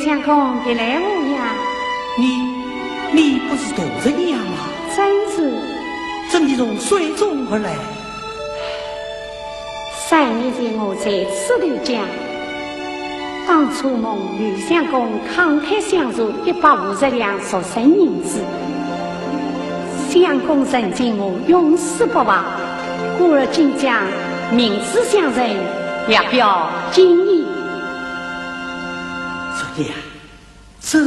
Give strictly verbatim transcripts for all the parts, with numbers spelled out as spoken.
相公，别来无恙。你，你不是杜十娘吗？正是。怎地从水中而来？三年前我在此渡江，当初蒙吕相公慷慨相助一百五十两赎身银子，相公成全我永世不忘，故而今将名字相赠，以表敬意。十娘， 这。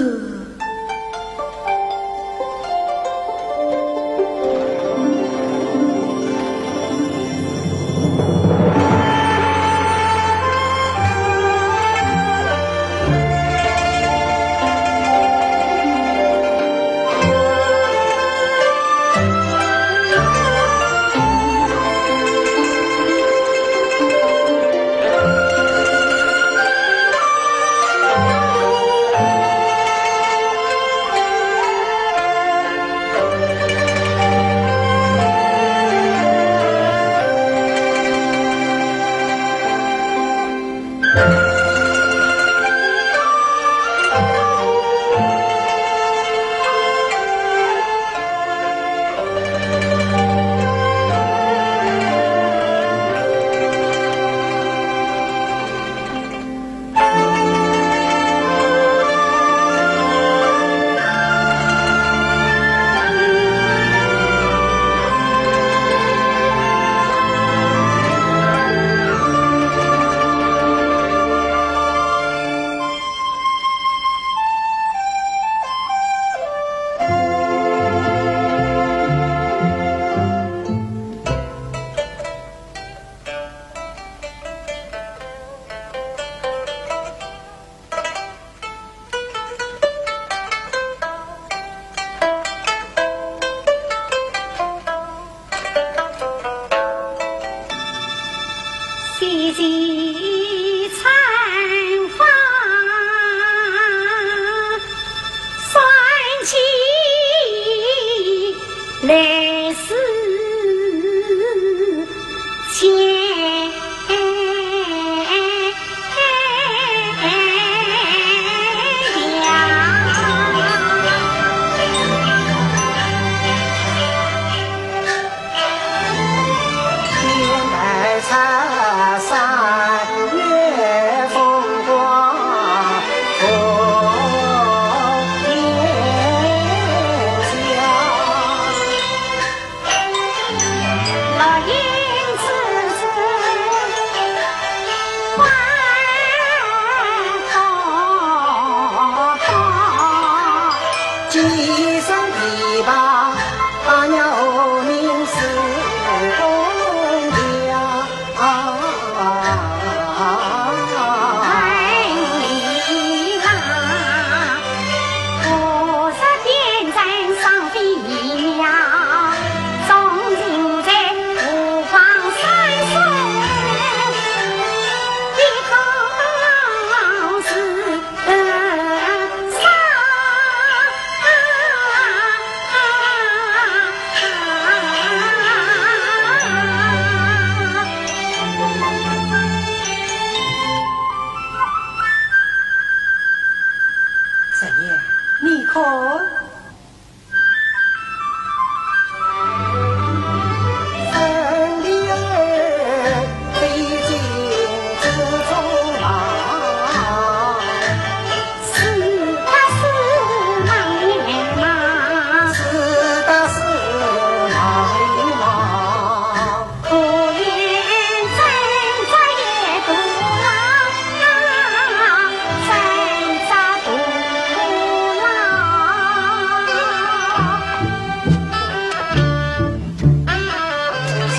十娘，你看。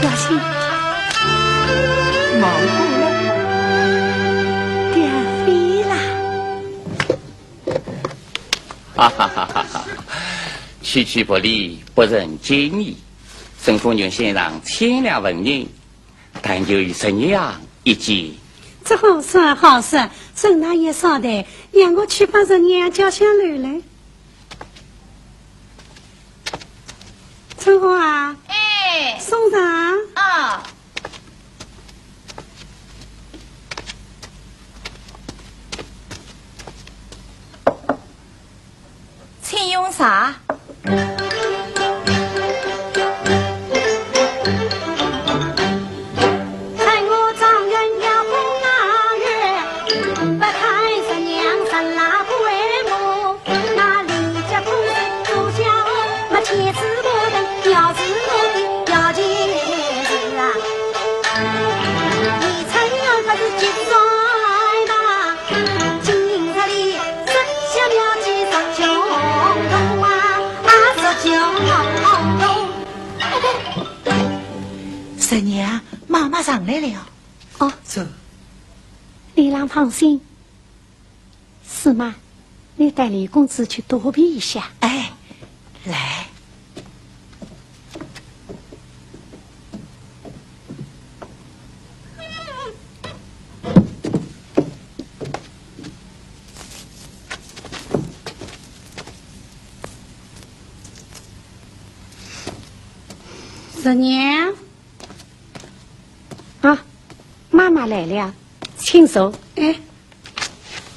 小心，忙过了，点飞了。哈哈哈哈哈！区区薄礼，不成敬意。沈府原先让千两纹银， 但求与十娘一见。这好说好说，沈大爷稍待，让我去把十娘叫上楼来。春花啊，哎。送茶。啊。啥？侄女啊，妈妈上来了。哦，走。你倷放心。四妈，你带李公子去躲避一下。哎，来。 侄女。啊，妈妈来了，请坐。哎，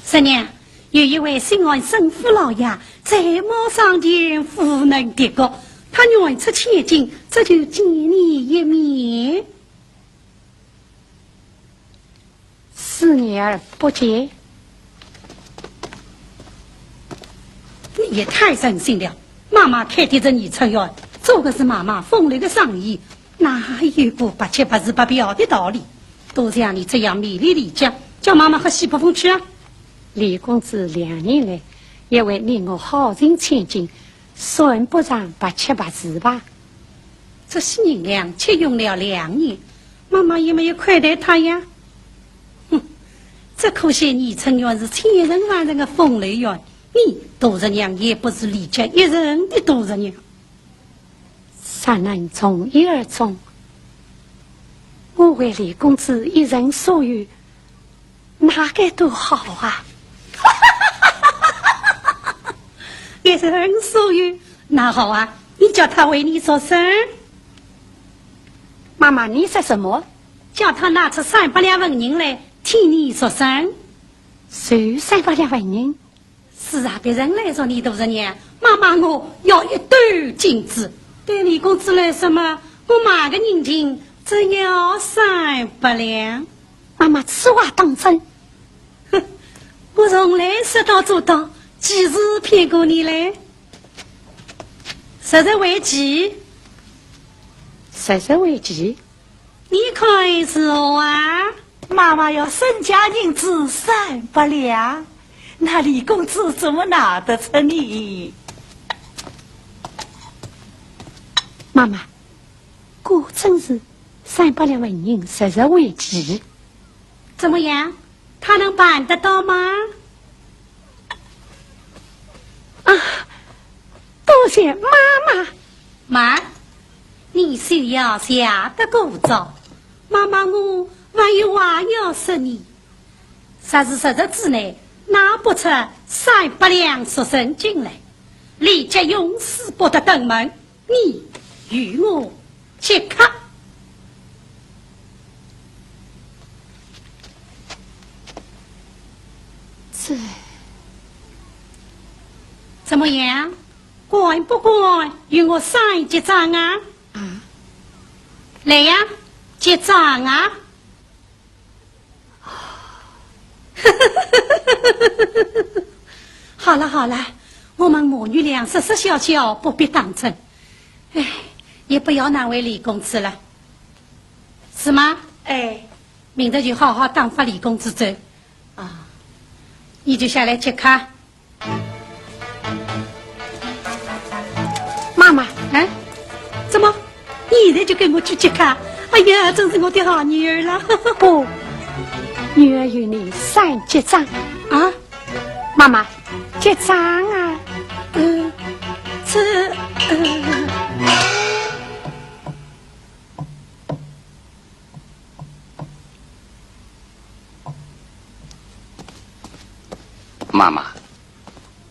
侄女，有一位姓安沈府老爷，在马上前赴南敌国，他远出千金，只求见你一面。 恕女儿不见。你也太任性了。妈妈开的侄女出院，做的是妈妈风流的生意，哪有个不吃不住不表的道理？都像你这样迷恋李家，叫妈妈喝西北风去啊！李公子两年来，也为你我耗尽千金，算不上不吃不住吧？ 这些银两却用了两年，妈妈也没有亏待他呀。哼，只可惜你春院是千人万人的风流院，你大侄娘也不是李家一人的大侄娘。若能从一而终，我为李公子一人所有， 哪个都好啊。一人所有，那好啊，你叫他为你赎身。妈妈，你说什么？叫他拿出三百两纹银来替你赎身。谁三百两纹银？ 是啊，别人来说你大侄女，妈妈我要一斗金子。对李公子来说嘛，我卖个人情只要三百两。妈妈，此话当真？哼，我从来说到做到，几时骗过你嘞？十日为期。十日为期？ 你看如何啊？妈妈要身家银子三百两，那李公子怎么拿得出呢？妈妈，果真是三百两纹银，十日为期。怎么样？ 他能办得到吗？啊，多谢妈妈。慢，你休要吓得过早，妈妈我还有话要说你。若是十日之内拿不出三百两赎身金来，李家永世不得登门。 你与我即刻。这……怎么样？敢不敢与我算一笔账啊？啊？来呀，结账啊！ 好了好了，我们母女俩说说笑笑，不必当真。哎，也不要难为李公子了，是吗？哎，明日就好好打发李公子走。啊，你就下来接客。 妈妈。哎，怎么？你现在就给我去接客？哎呀，真是我的好女儿了。不，女儿与你算结账。啊？妈妈，结账啊。嗯，这……嗯。 妈妈，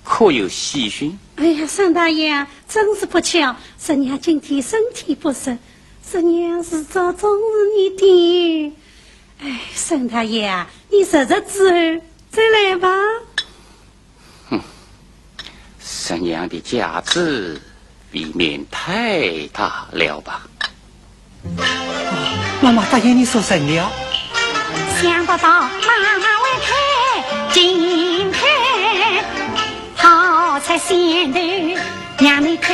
可有喜讯？哎呀，沈大爷，真是不巧，侄娘今天身体不适，侄娘是着重视你的。哎，沈大爷啊，你十日之后再来吧。哼，十娘的架子未免太大了吧？妈妈答应你说成了。想不到妈妈会开金口，好彩先头让你偷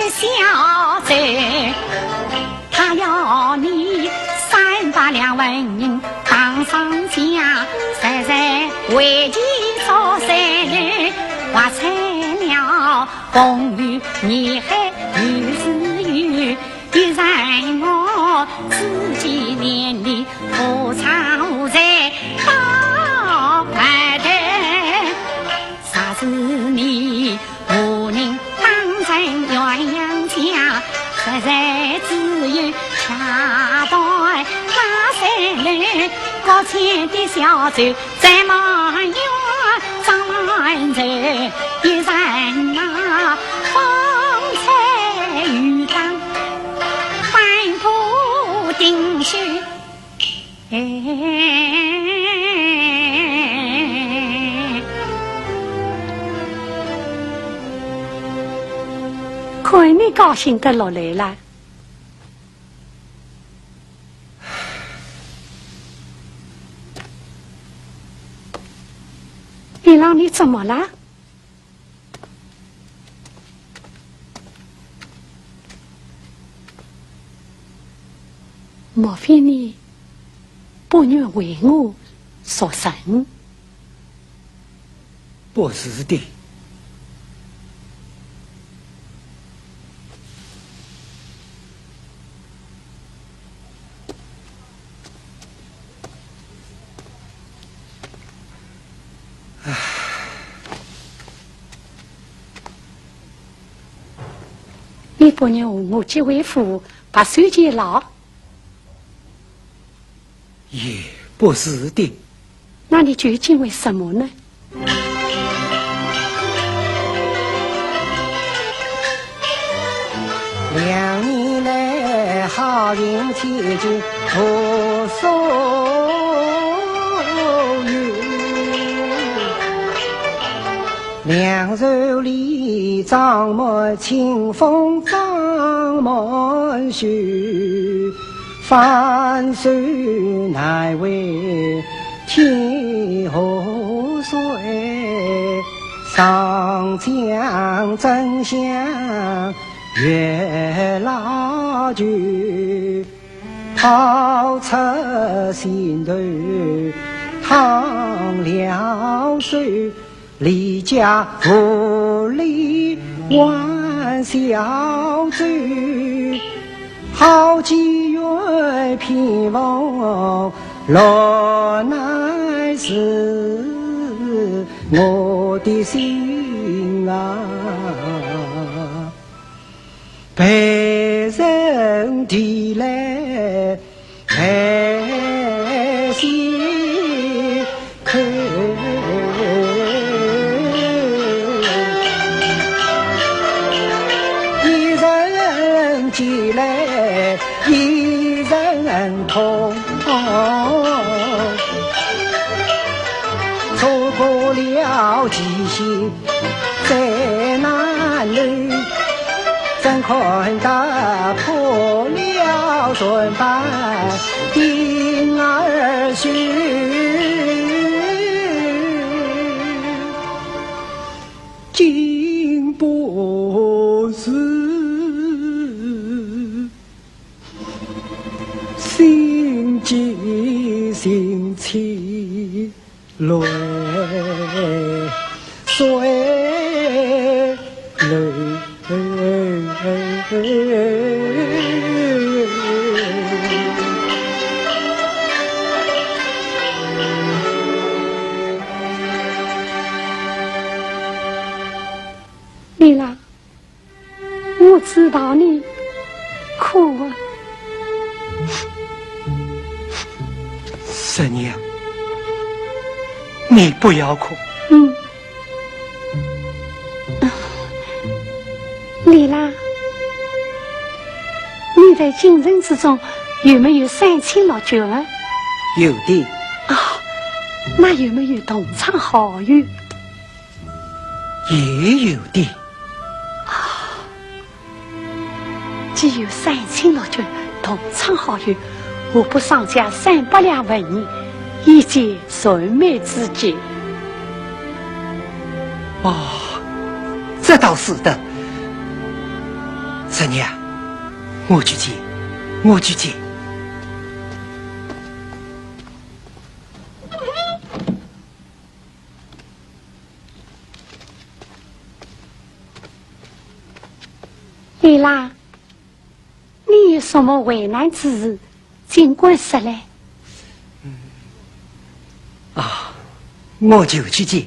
笑走。他要你三百两纹银当上家，实在为其所受，话才了。 风雨你还有自由，有人我自己连理何尝无罪到白头。若是你无能当成鸳鸯家，实在只有下台那三楼，搁浅的小舟 在满园张满洲，一人那风吹雨打，漫步丁香。哎，看你高兴得落来了。 李郎，你怎么了？莫非你不愿为我赎身？ 不是的。唉。你不愿和我结为夫，白首偕老？ 也不是的。那你究竟为什么呢？两年来好运千金无所有，两袖里装满清风装满袖， 翻身难为天下水，上将丞相月老酒，抛出心头烫了手。 离家无里还小舟，好机缘偏逢落难时，我的心啊，被人提来 开心口。一人寄来一人痛，错过了吉星 在南楼，怎堪踏破了船帆的儿婿？竟不是心急心切。 泪水流。丽娜， 我知道你哭啊。十娘，你不要哭。嗯。丽娜，你在京城之中有没有三妻六妾啊？有的。哦，那有没有同窗好友？也有的。既有三亲六眷同窗好友，何不赏家三百两纹银，以解燃眉之急？哦，这倒使得。侄女啊，我去借，我去借。 丽拉，你有什么为难之事，尽管说来。啊，我就去借。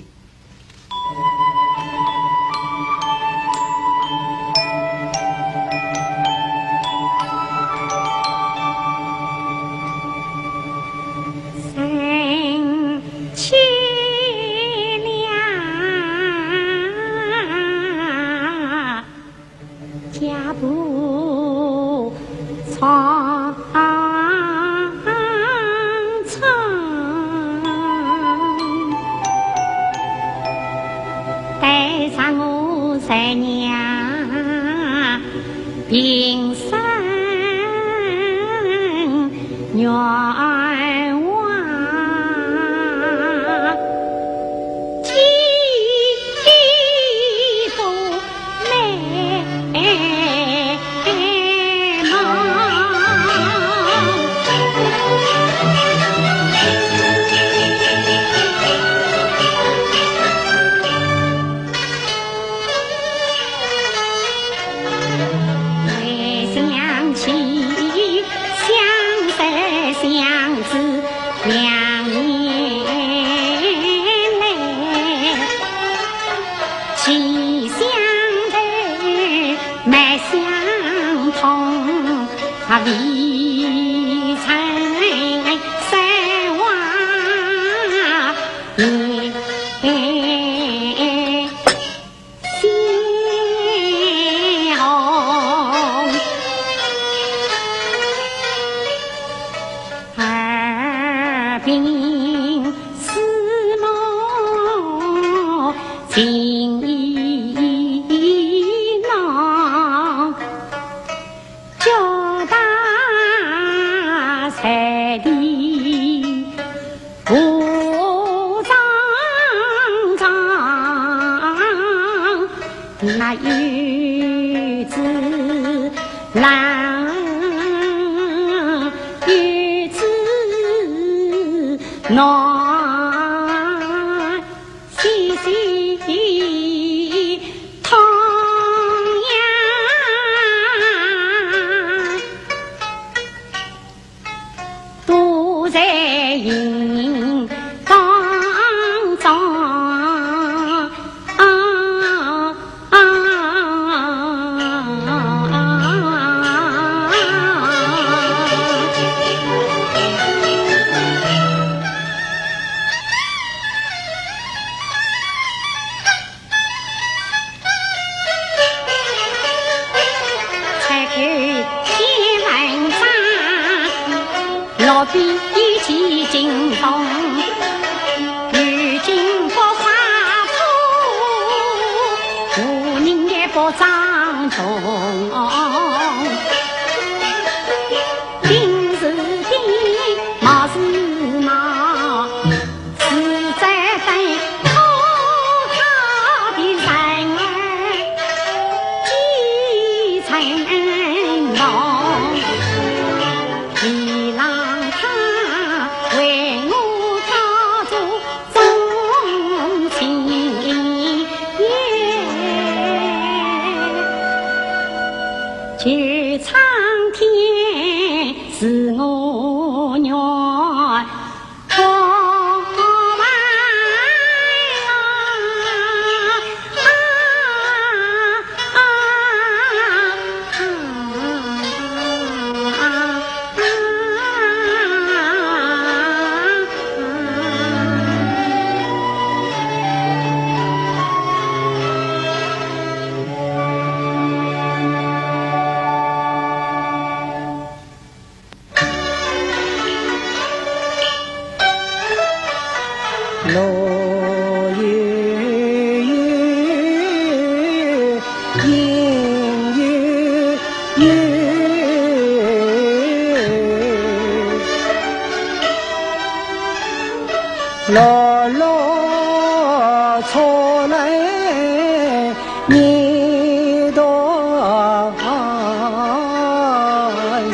落落错来你多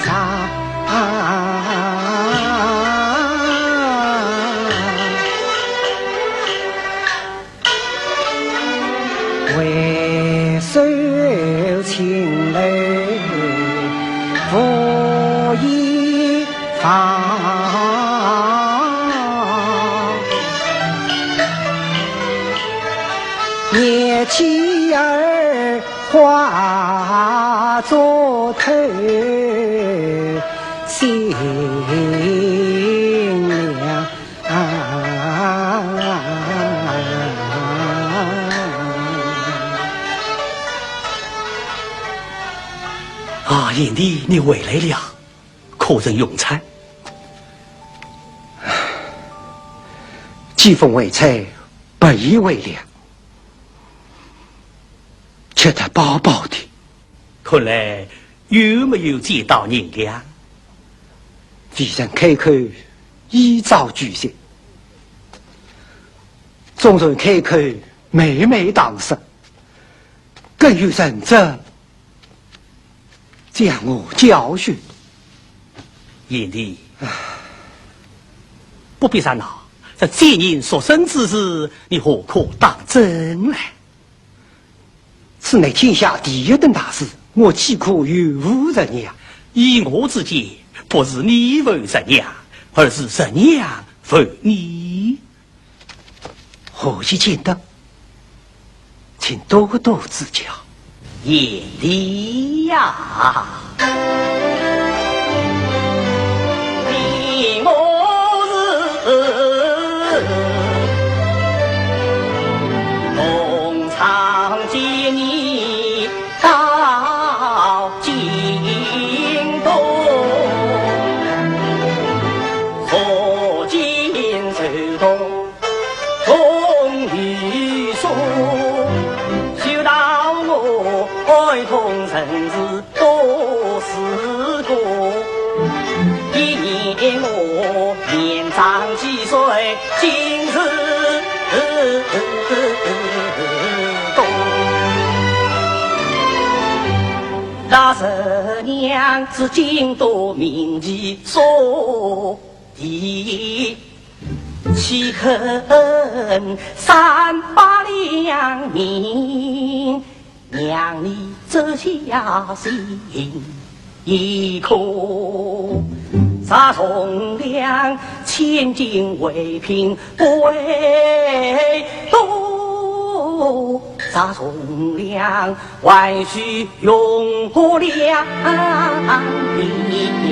上。 回首青楼无一房。念妻儿化作偷新娘。 啊，贤弟，你回来了，可曾用餐？既奉为菜，不宜为粮，吃得饱饱的。看来又没有见到银两。未曾开口， 一朝拒绝，纵然开口，每每搪塞，更有人质将我教训。贤弟，不必再闹，这贱人所生之事，你何可当真呢？ 此乃天下第一等大事，我岂可有负人呀？依我之见，不是你负人呀，而是人呀负你。何以见得？请多多指教。贤弟呀，你我是 同窗见面到京东，所见受动终于说，休道我哀痛身世 多事多，一念我年长几岁，今日多。那十娘是京都名妓所第一，岂肯三百两银？ 让你这下心也苦。十重粮千金为聘不为多，十重粮还需用不了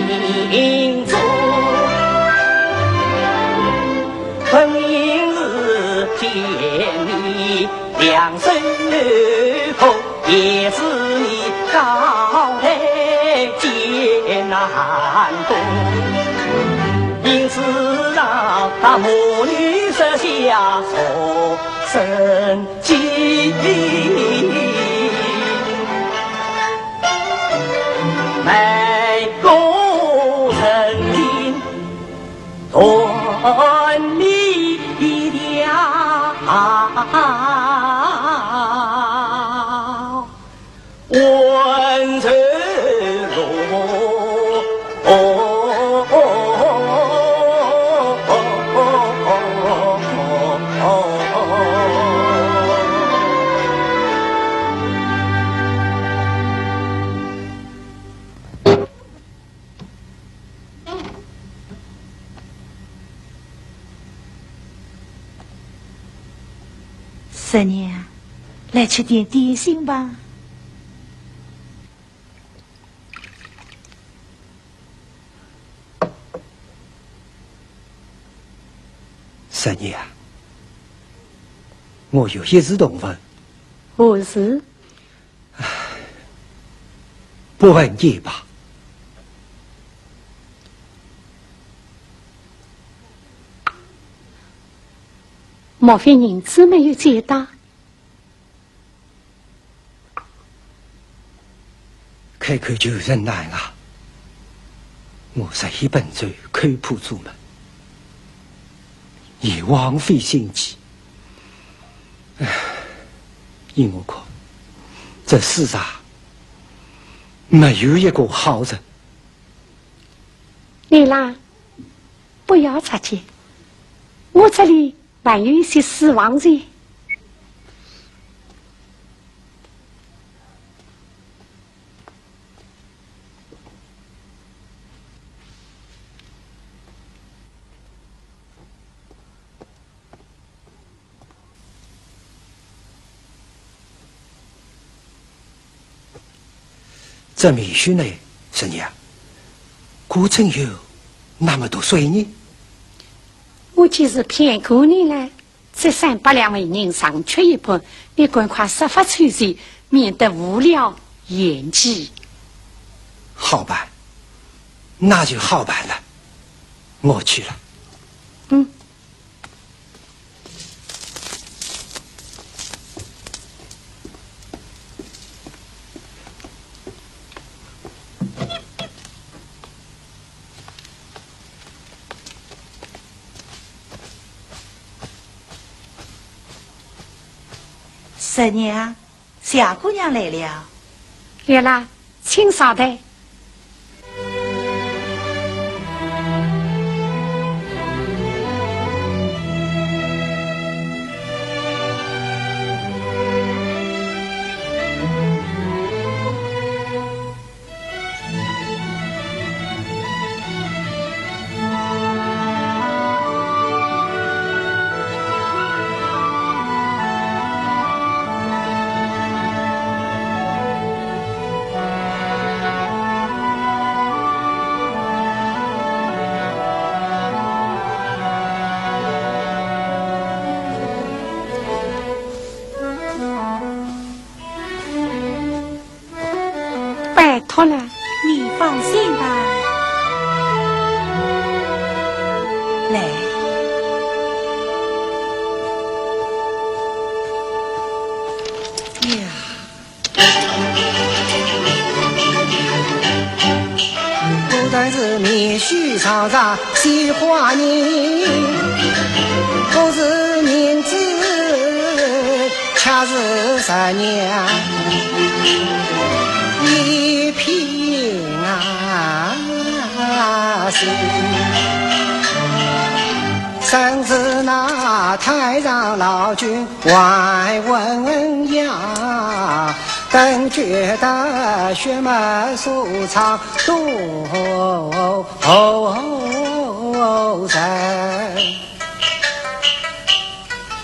银子。本应是见你 两手空，也是你高台艰难过。因此让那母女设下所生计，每个人 断你的温柔路。十娘，来吃点点心吧。十娘，我有一事同问。何事？ 不问也罢。莫非银子没有借到？开口求人难啊！我十一本咒，叩破朱门。也枉费心机。唉，依我看，这世上没有一个好人。你啦，不要着急，我这里还有一些私房钱。 这米须呢，侄女啊，可曾有那么多水呢？我既是骗过你了，这三百两纹银尚缺一半，你赶快设法凑齐，免得无聊言几。好办，那就好办了，我去了。嗯。 侄女啊， 小姑娘来了。来啦，请上台。 拜托了。你放心吧。来。呀。不但是面须上上喜欢你，不是面子 却是十年一品啊心。甚至那太上老君还问呀，等觉得血脉舒畅多人。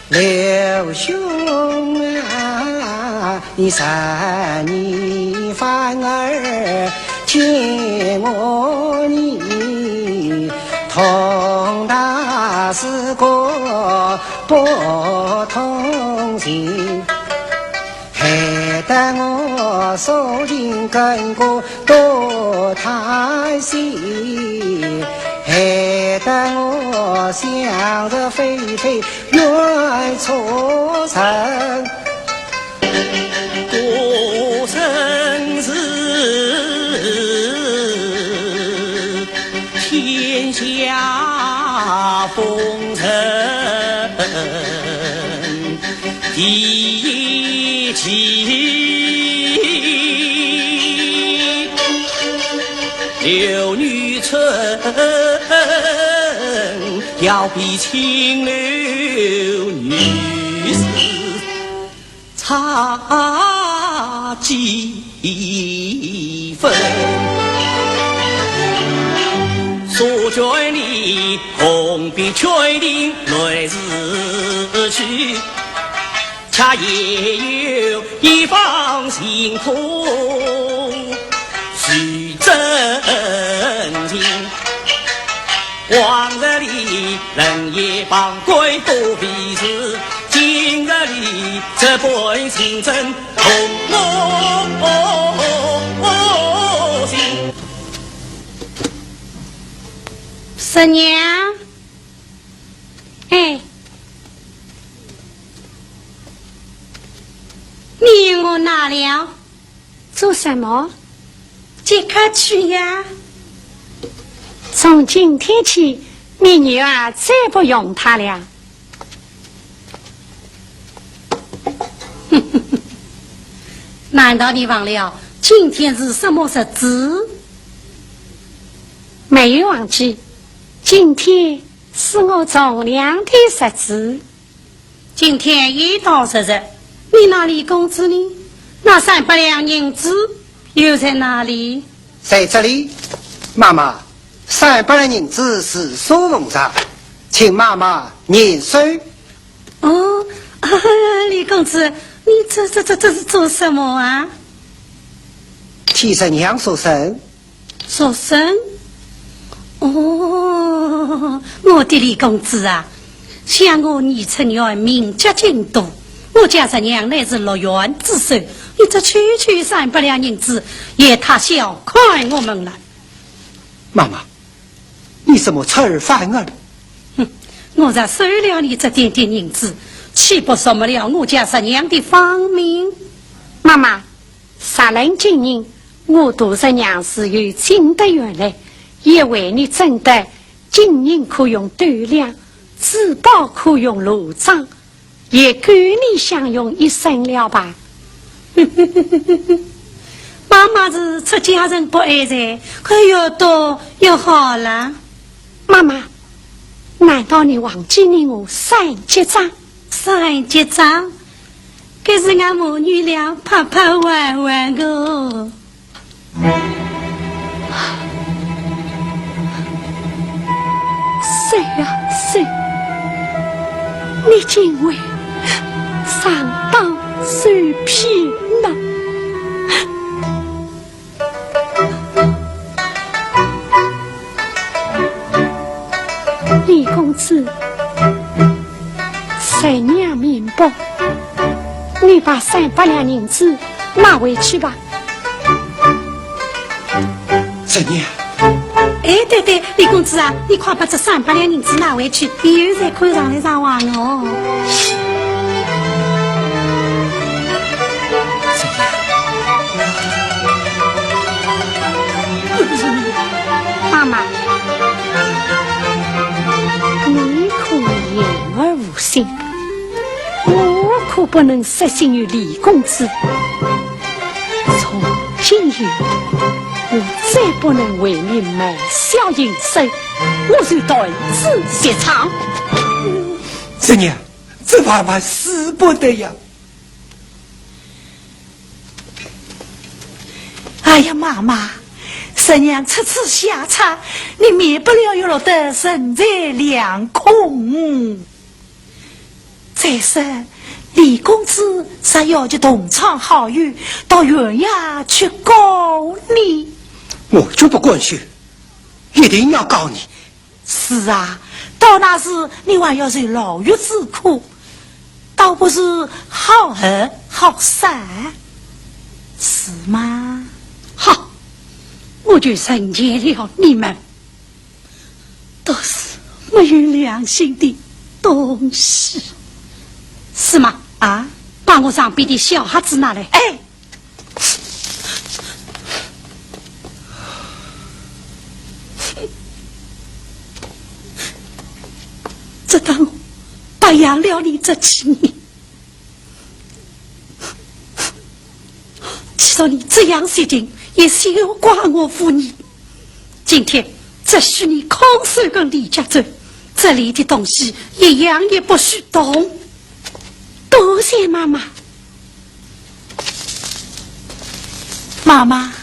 刘兄啊，你三年反而见我，你同他是个不同情。 害得我受尽更苦多叹息，害得我想入非非，怨错人。果真是天下风尘 第一奇，刘女春要比青楼女子差几分。所劝你 红笔圈定来自去，恰也有一方情同许真情。往日里人言旁观多非是，今日里这般情真同我心。 十娘，哎，你与我拿了做什么？即刻去呀！从今天起，你女儿再不用它了。难道你忘了今天是什么日子？没有忘记，今天是我从良的日子。 今天已到日日，你那李公子呢？那三百两银子又在哪里？在这里，妈妈，三百两银子是收奉上，请妈妈验收。哦，啊，李公子，你这、这、这、这是做什么啊？替侄娘赎身。 赎身？哦，我的李公子啊，想我倪春元名节京都，我家侄娘乃是落选之首，你这区区三百两银子，也太小看我们了。妈妈，你怎么出尔反尔？哼，我若收了你这点点银子，岂不辱没了我家侄娘的芳名？妈妈， 若论金银，我大侄娘是有金德元来，也为你争得金银可用斗量，珠宝可用罗装，也够你享用一生了吧？妈妈是出家人不爱财，可越多越好了。妈妈，难道你忘记你我三结账？三结账？ 搿是俺母女俩拍拍玩玩个。谁呀谁？你竟会上当受骗呐？ 李公子，侄娘明白，你把三百两银子拿回去吧。侄娘。哎，对对，李公子啊，你快把这三百两银子拿回去，以后再看上来上望哦。 妈妈，你可以言而无信，我可不能失信于李公子。从今以后，我再不能为你买笑营生，我就断子绝孙。侄娘，这万万使不得呀！ 哎呀，妈妈，侄娘出此下策，你免不了要落得人财两空。再说，李公子若要求同窗好友到县衙去告你，我就不甘休，一定要告你。 是啊，到那时你还要受牢狱之苦，倒不如好合好散，是吗？好，我就成全了你们，都是没有良心的东西。是吗？啊？把我上边的小盒子拿来。哎， 这当我白养了你这几年，既然你这样绝情，也休怪我无义。今天只许你空手跟李家走，这里的东西一样也不许动。多谢妈妈。 妈妈。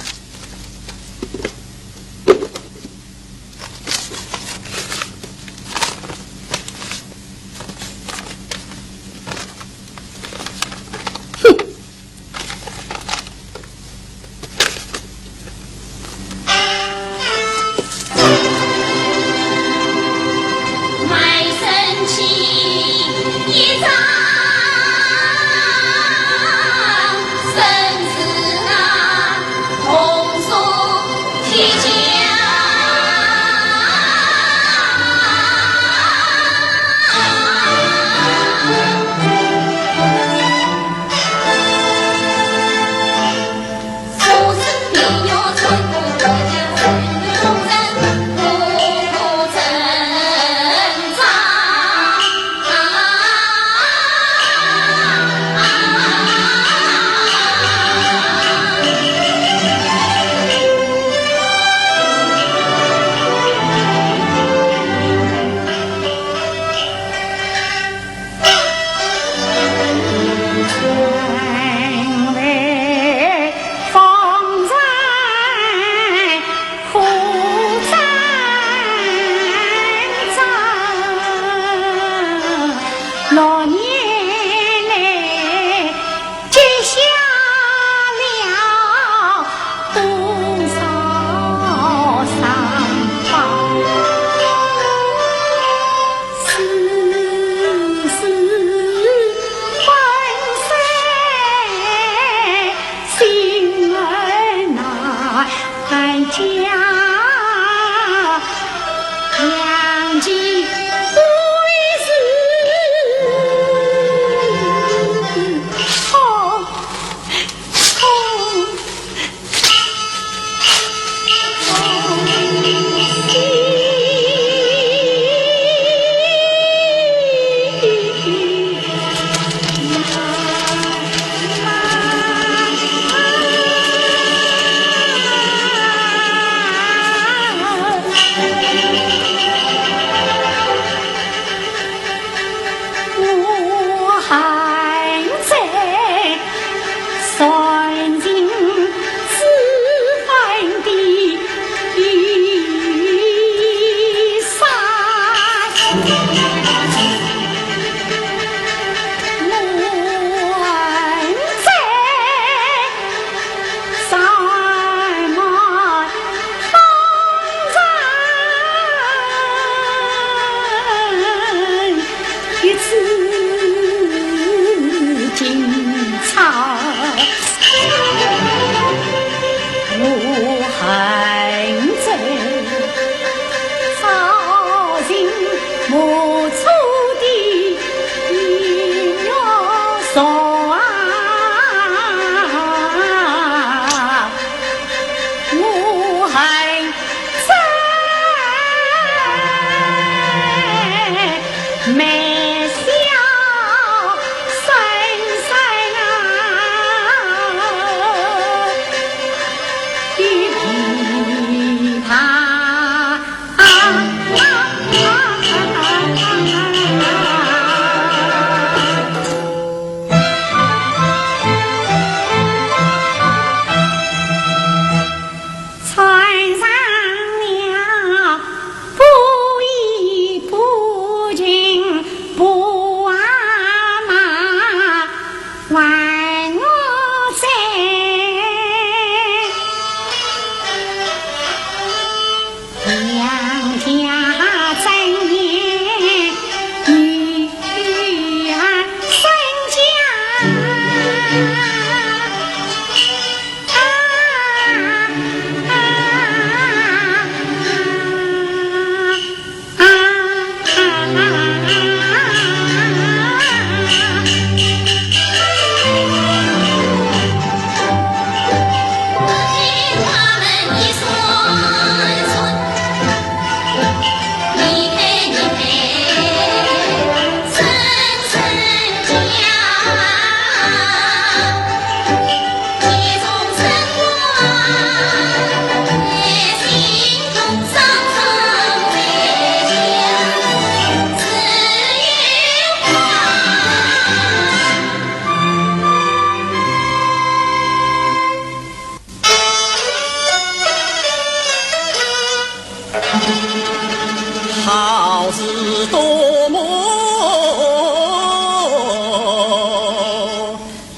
好事多磨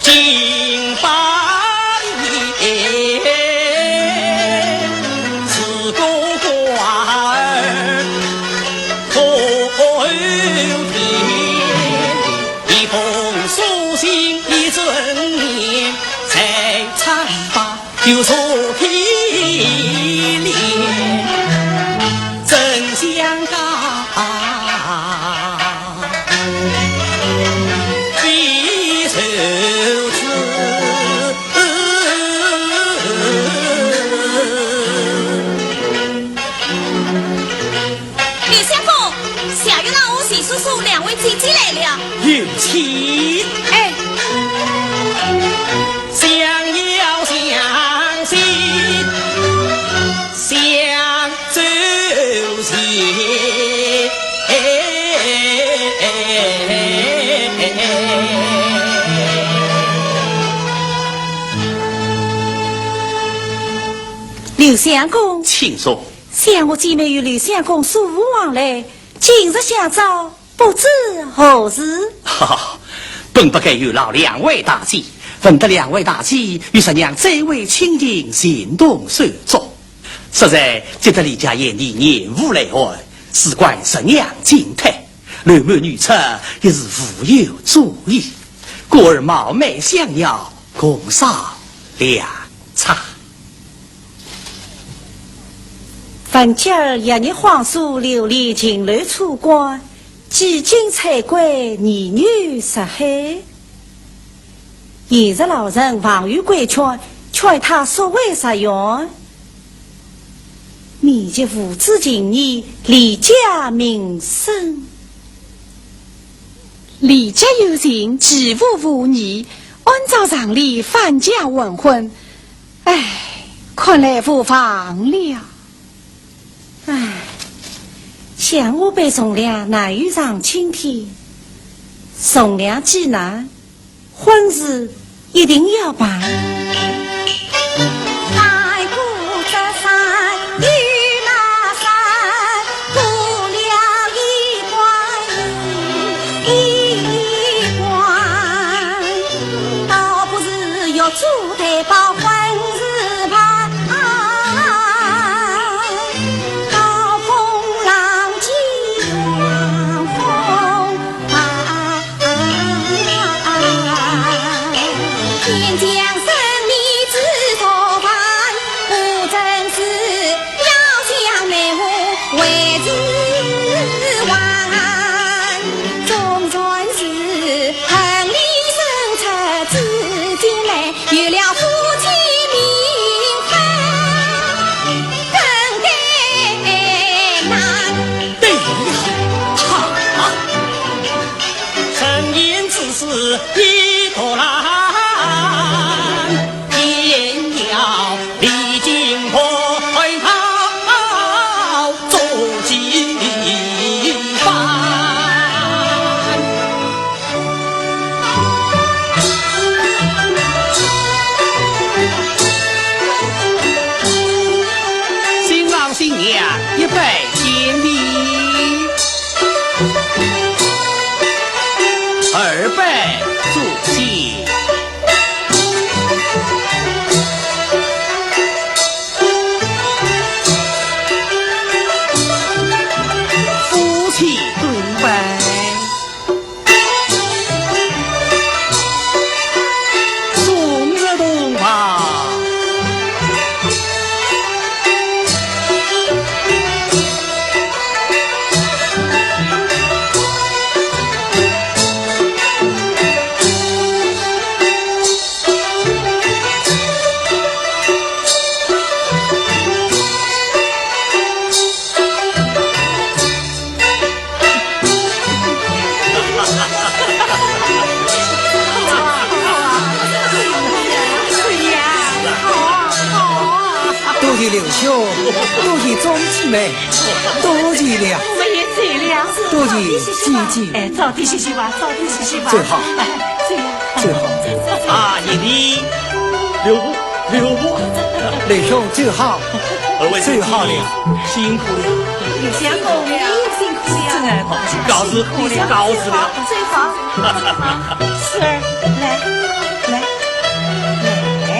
金榜题，是个官儿后天，一封书信一尊严，在唱罢 有错天理，真相告，非受之。李相公，小月郎和徐叔叔两位姐姐来了。有请。哎。 想要相信，想周全。刘相公，请坐。想我姐妹与刘相公素无往来，今日相招， 不知何事？哈哈，本不该有劳两位大姐，闻得两位大姐与侄娘最为亲近，情同手足，实在值得李家贤弟严父来贺，事关侄娘金泰，刘某女婿也是无有主意，故而冒昧相邀，共赏良策。 闻侄儿一日晃疏，流连秦楼楚馆，几经采桂，年年入海。现日老臣望有规劝，劝他速回侄园，免其父子情义，李家名声。李家有情，其父无义，按照常理，反将黄昏， 唉，看来无望了。唉，想我辈从良难有上青天，从良既难，婚事一定要办。 对呀，哈！新郎新娘一拜见礼，二拜祝众姊妹，多谢了。我们也走了。多谢姐姐。哎，早点歇歇吧，早点歇歇吧。走好。哎，走呀。走好。啊，贤弟，刘伯，刘伯。刘兄，走好。二位走好了。辛苦了。刘相公，辛苦了。真的，告辞，辛苦了。告辞了。走好。 孙儿，来，来，来。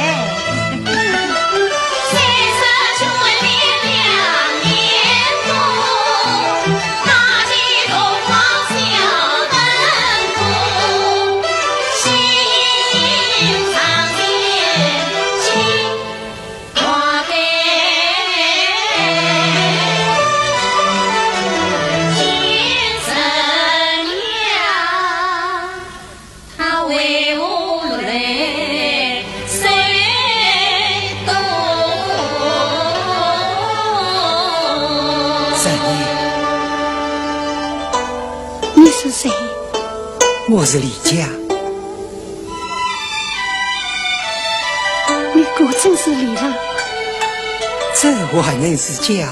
三爷，你是谁？我是李家。 你果真是李郎？这还能是假？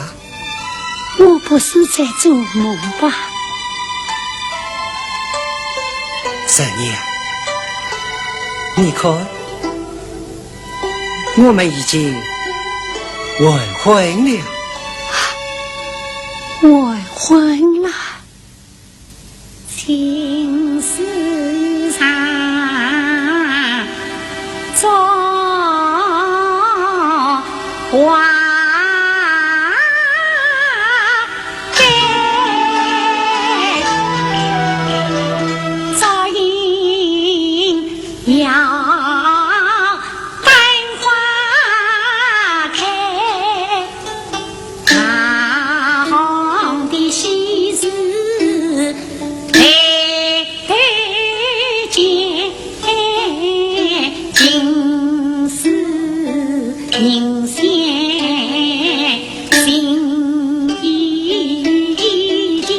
我不是在做梦吧？三娘，你看，我们已经完婚了。完婚了？ 情丝长做花开，早已要 丹花开，大红的喜事来见，尽是人间心意间。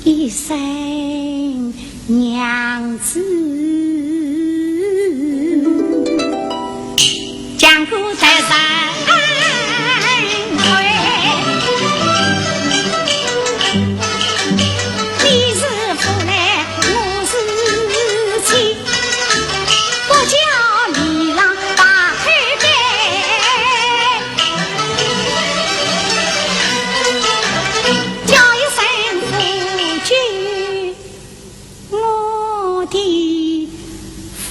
一声娘子，讲古在山水。你是夫来我是妻，不叫李郎把口改。 叫一声夫君，我的夫。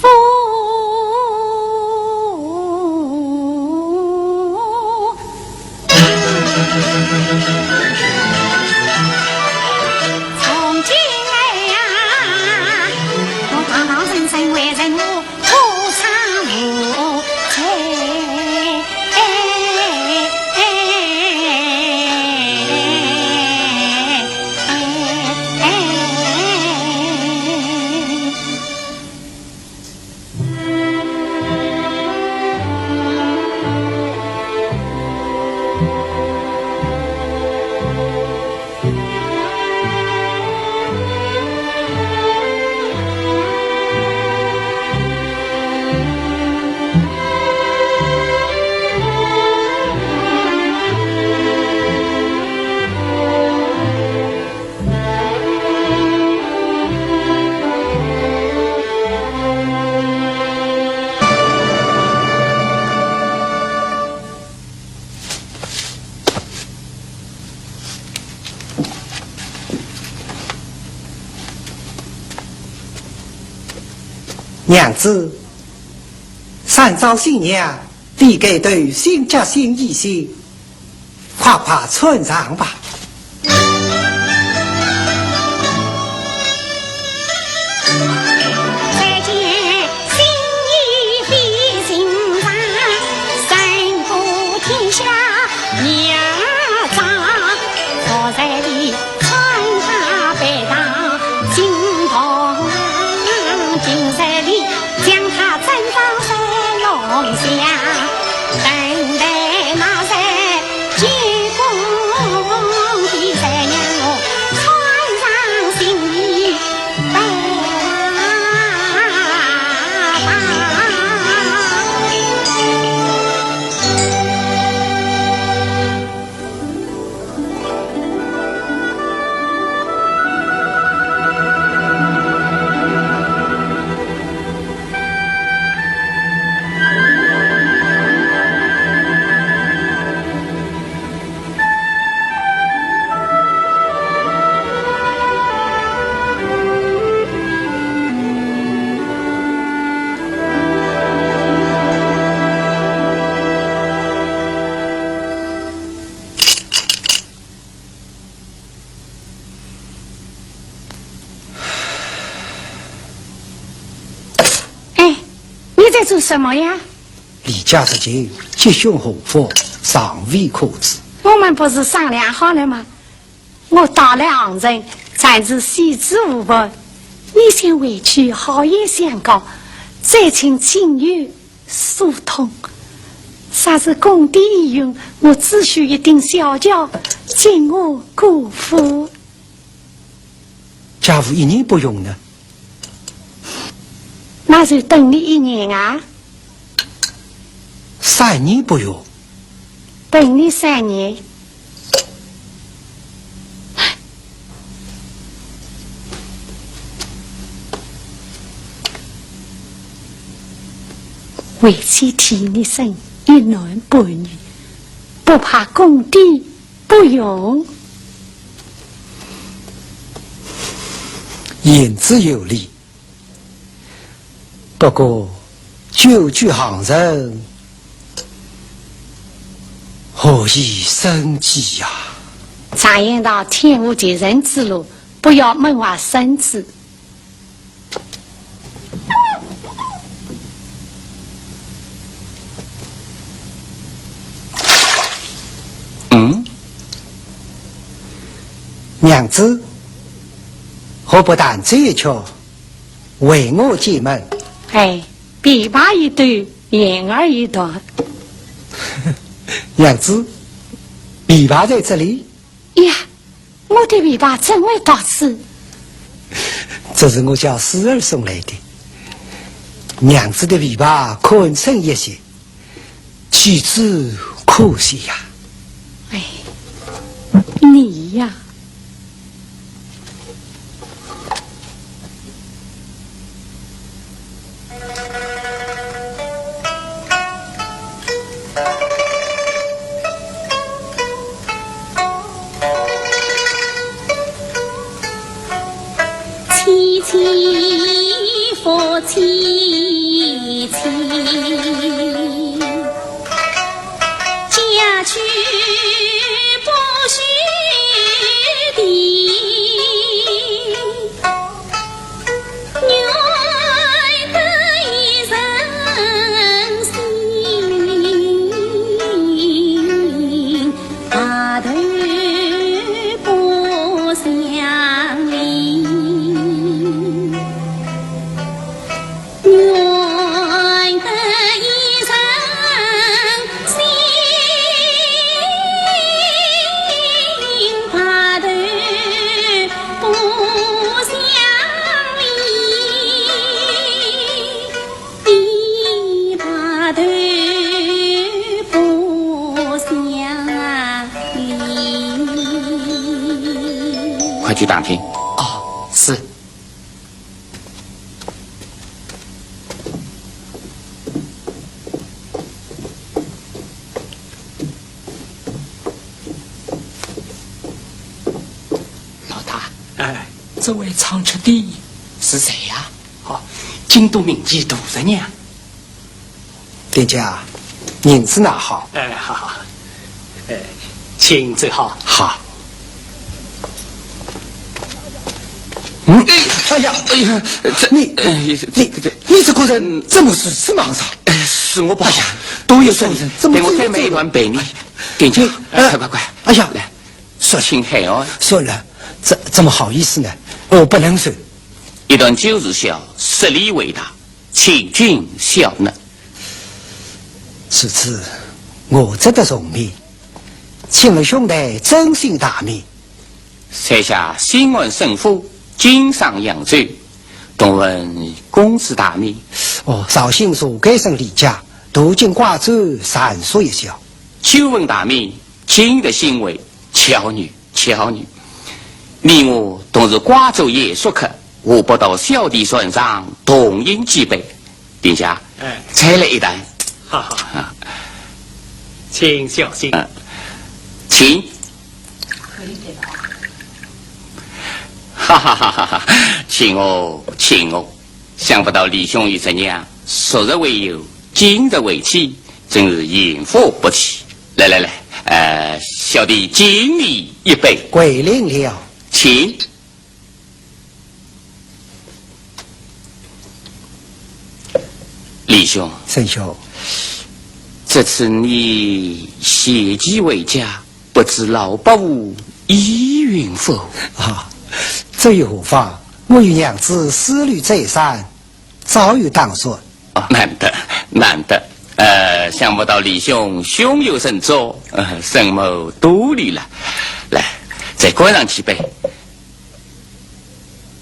从今来呀，我堂堂正正为人母。 娘子，按照新娘，你该头新结新衣新，快快穿上吧。 哎，你在做什么呀？ 李家这酒吉凶祸福，尚未可知。我们不是商量好了吗？我到了杭城，暂时闲置无伴，你先回去好言相告，再请亲友疏通。啥是工地已用，我只需一顶小轿，进我姑父。 假如一年不用呢？那就等你一年啊。三年不用？等你三年。为妻替你省一男半女，不怕工地 不用。言之有理，不过久居杭城，何以生计呀？常言道，天无绝人之路，不要闷坏身子。 嗯？娘子，何不弹奏一曲，为我解闷？哎，琵琶一段，弦儿一段。娘子，琵琶在这里。呀， 我的琵琶怎会到此？这是我家师儿送来的。娘子的琵琶堪称一绝，岂止可惜呀。哎，你呀。 妻妻复妻妻，家居不许停。 愿得一人心，白头不相离。愿得一人心，白头 不相离，白头不相离。快去打听。哦，是。 老大，哎，这位唱曲的是谁呀？哦，京都名妓杜十娘。店家，银子拿好。哎，好，好。哎，请走好。好。嗯，哎呀，哎呀，这，你，哎，这，你，这，你这个人怎么如此莽撞？哎，是我不好。哎呀，都有人，怎么等我再买一段陪你。店家，哎，快，快，快，哎呀，来，算，请海岸。算了，怎，怎么好意思呢？我不能收。一段酒是小，十里为大，请君笑纳。如此，我只得从命。请问兄台尊姓大名？在下姓安，生父，经商扬州。同问公子大名？哦，绍兴茶街镇李家，途经瓜洲，暂宿一宵。久闻大名，今日欣慰，巧遇，巧遇。你我同是瓜州夜宿客，何不到小弟船上同饮几杯？店家，哎。再来一坛。好，好。啊。请小心。嗯，请。哈哈哈哈哈，请哦，请哦。想不到李兄与侄娘昨日为友，今日为妻，真是幸福不起。来来来，呃，小弟敬你一杯。跪领了。请。李兄。沈兄。这次你携妻回家，不知老伯父依允否？啊，这又何妨？我与娘子思虑再三， 早有打算。哦，难得，难得。呃，想不到李兄胸有成竹，呃，沈某多虑了。来，再灌上几杯。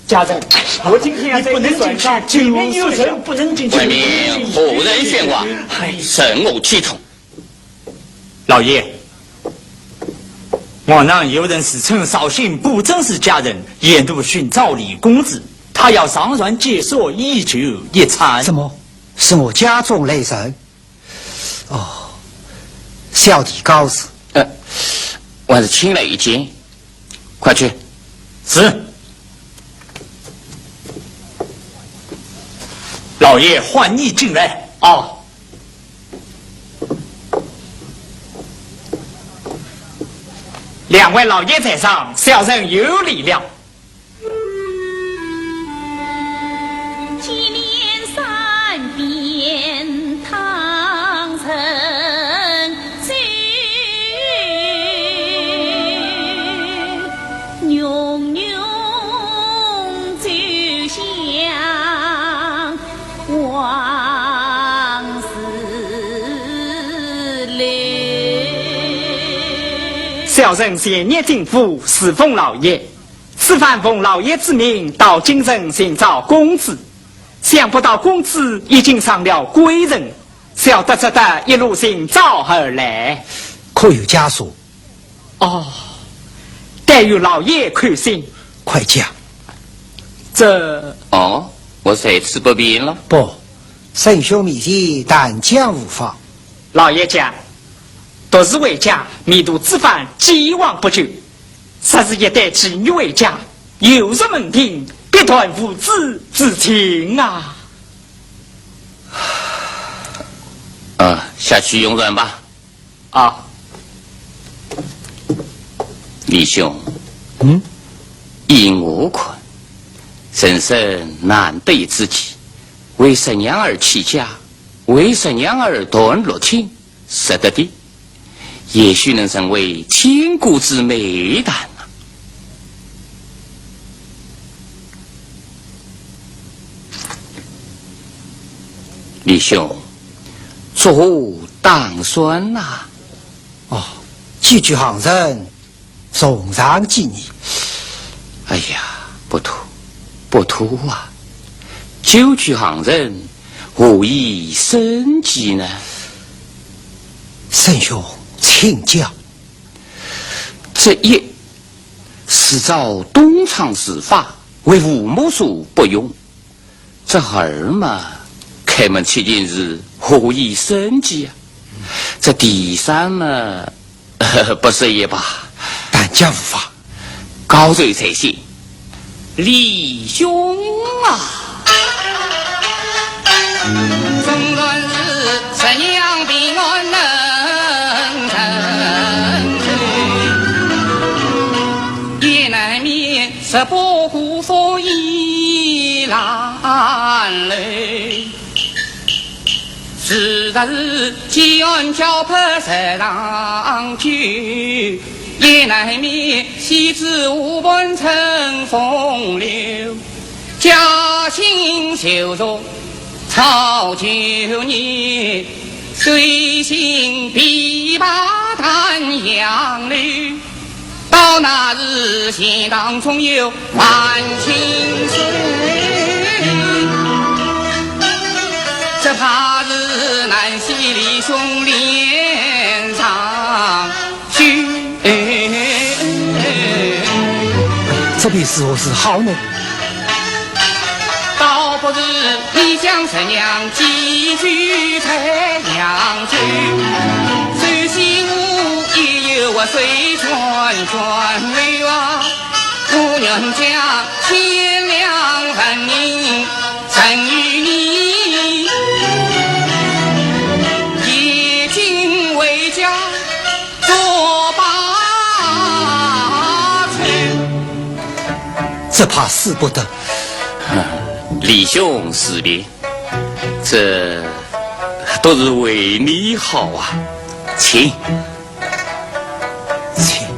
家人，我今天要在你不能进去，里面有人，不能进去。外面何人喧哗？哎。任我启通。 老爷，网上有人自称绍兴布政使家人，沿途寻找李公子，他要上船解说一酒一餐。什么？是我家中来人？哦，小弟告辞。呃，还是请来一见。 快去。是。老爷唤你进来。哦。两位老爷在上，小人有礼了。 小人前年进府侍奉老爷， 此番奉老爷之命到京城寻找公子，想不到公子已经上了贵人，小的只得一路寻找而来。可有家书？哦，但愿老爷开心。快讲。这……哦，我在此不便了。不，沈兄面前但讲无妨。老爷讲，独自回家，迷途知返，既往不咎。 若是一代妓女回家，又入门庭，必断父子之情啊！啊，下去用膳吧。啊。李兄，嗯？依我看，人生难得一知己，为侄娘而弃家，为侄娘而断六亲， 值得的，也许能成为千古之美谈啊。李兄，作何打算呐？哦，寄居杭城， 从长计议。哎呀，不妥，不妥啊！久居杭城，何以生计呢？沈兄，请讲。这一是照东厂事发，为父母所不用。 这二嘛，开门七进士，何以生计啊？这第三嘛，不说也罢。但讲无妨。高手在先，李兄啊！娘平安能成就，也难免十八苦所以烂泪。是日是饥寒交迫十常久，也难免西子无伴乘风流。 驾轻就熟操旧业，随行琵琶弹杨柳。到那日，弦当中有万金岁。只怕是难洗李兄脸上 这便如何是好呢？倒不如你将十娘寄居在扬州，首先我也有我水泉泉流啊，我愿将千两纹银 赠与你，衣锦回家做罢去。只怕使不得。李兄自便，这都是为你好啊，请。 请。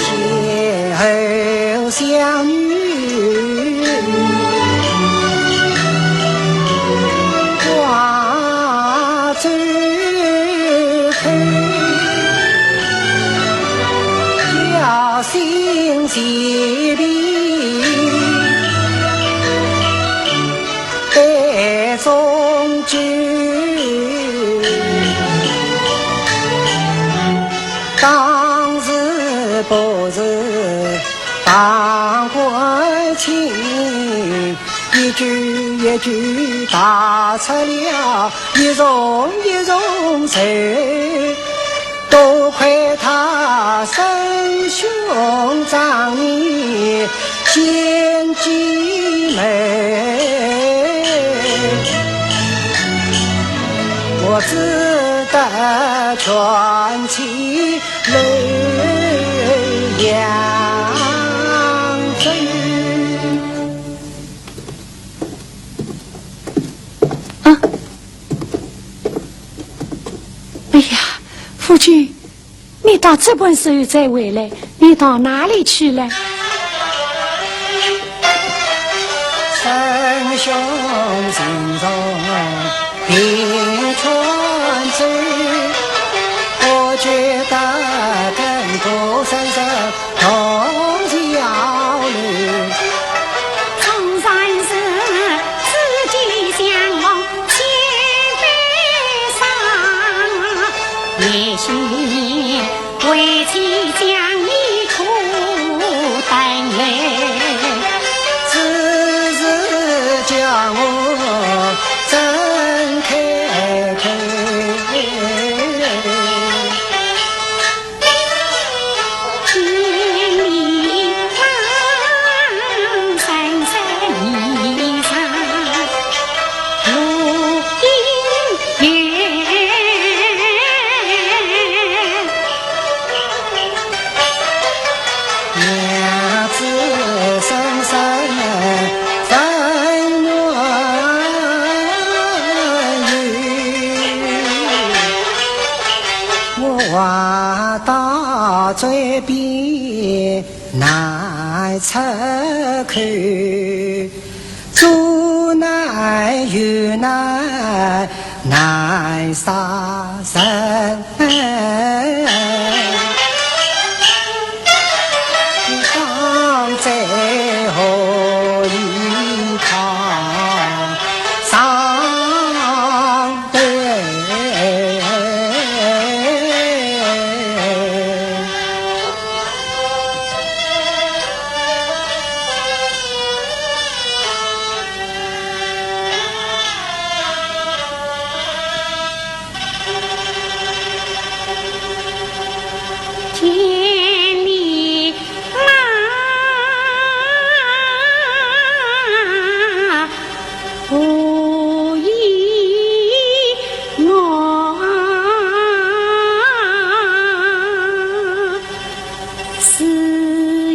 先后相遇，挂嘴口，要心齐备。 杯中酒，当时不是当官清，一句一句道出了一重一重愁。 多亏他生兄长女贤继妹，我只得全妻留扬州。 啊！哎呀，夫君，你到这般时候才回来，你到哪里去了？嘴边难出口，左难右难难杀人。 千里马，何以我 是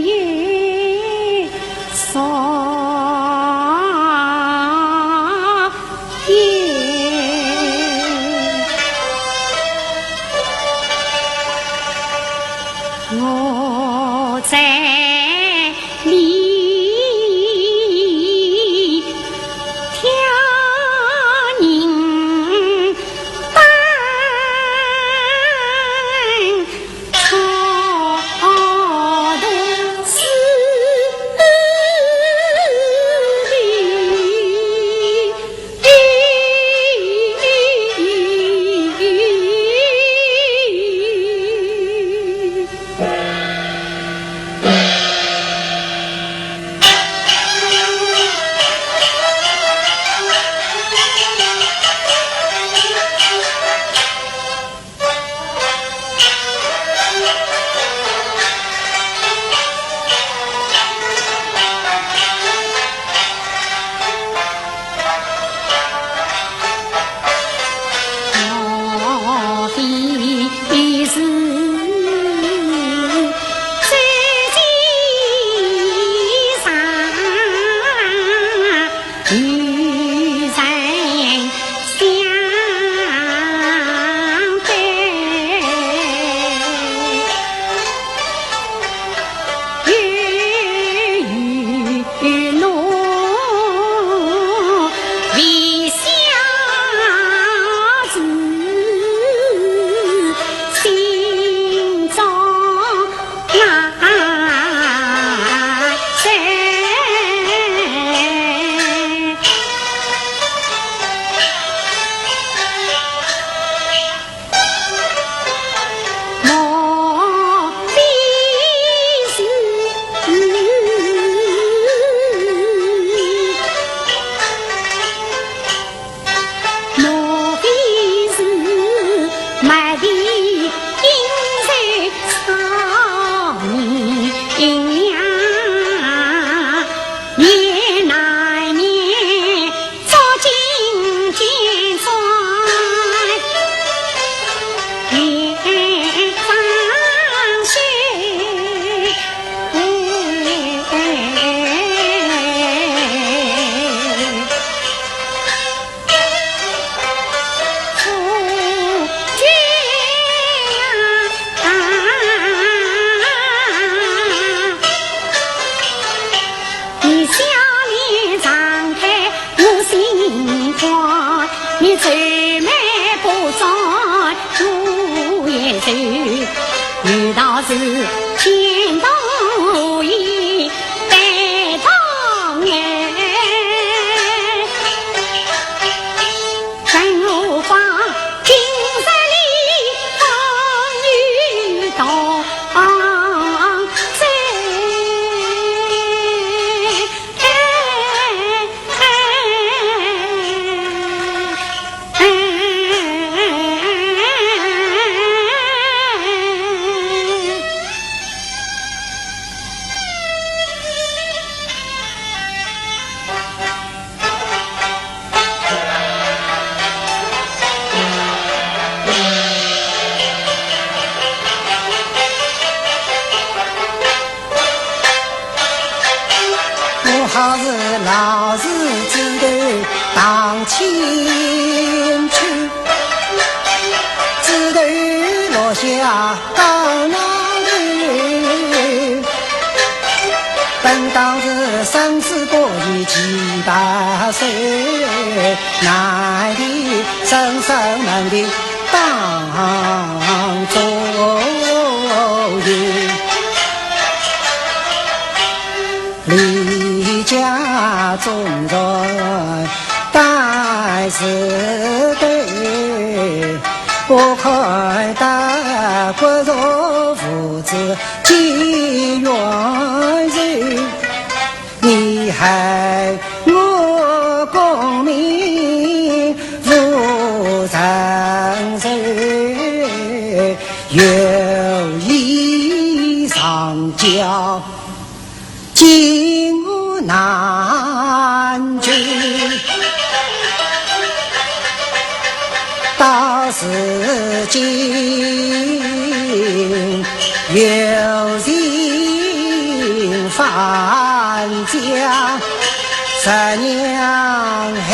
也少也。我在里挑人担 你笑脸常开我心欢，你愁眉不展我也愁。有道是天同地，地同人。 更何况今日里风雨同舟。我还是老是枝头荡千秋，枝头落下当那头。生死不以其大小，难题生死难题当中有。离家中人但是对，不看得骨肉父子几远游。 你害我功名无人受，有意上交，今我难救。 到如今有心返家，十娘哎，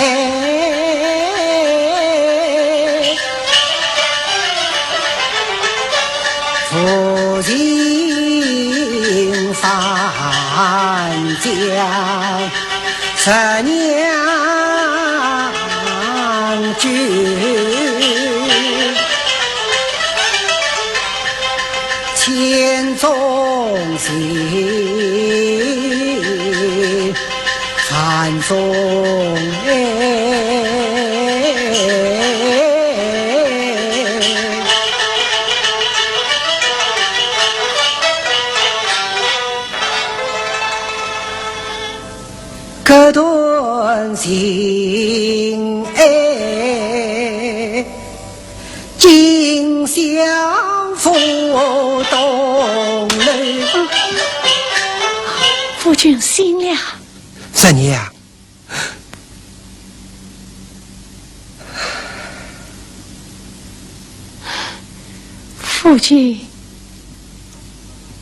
无心返家。 十娘救，千种情，万种爱。 隔断情爱，今宵赴东楼。夫君醒了。十娘。 夫君，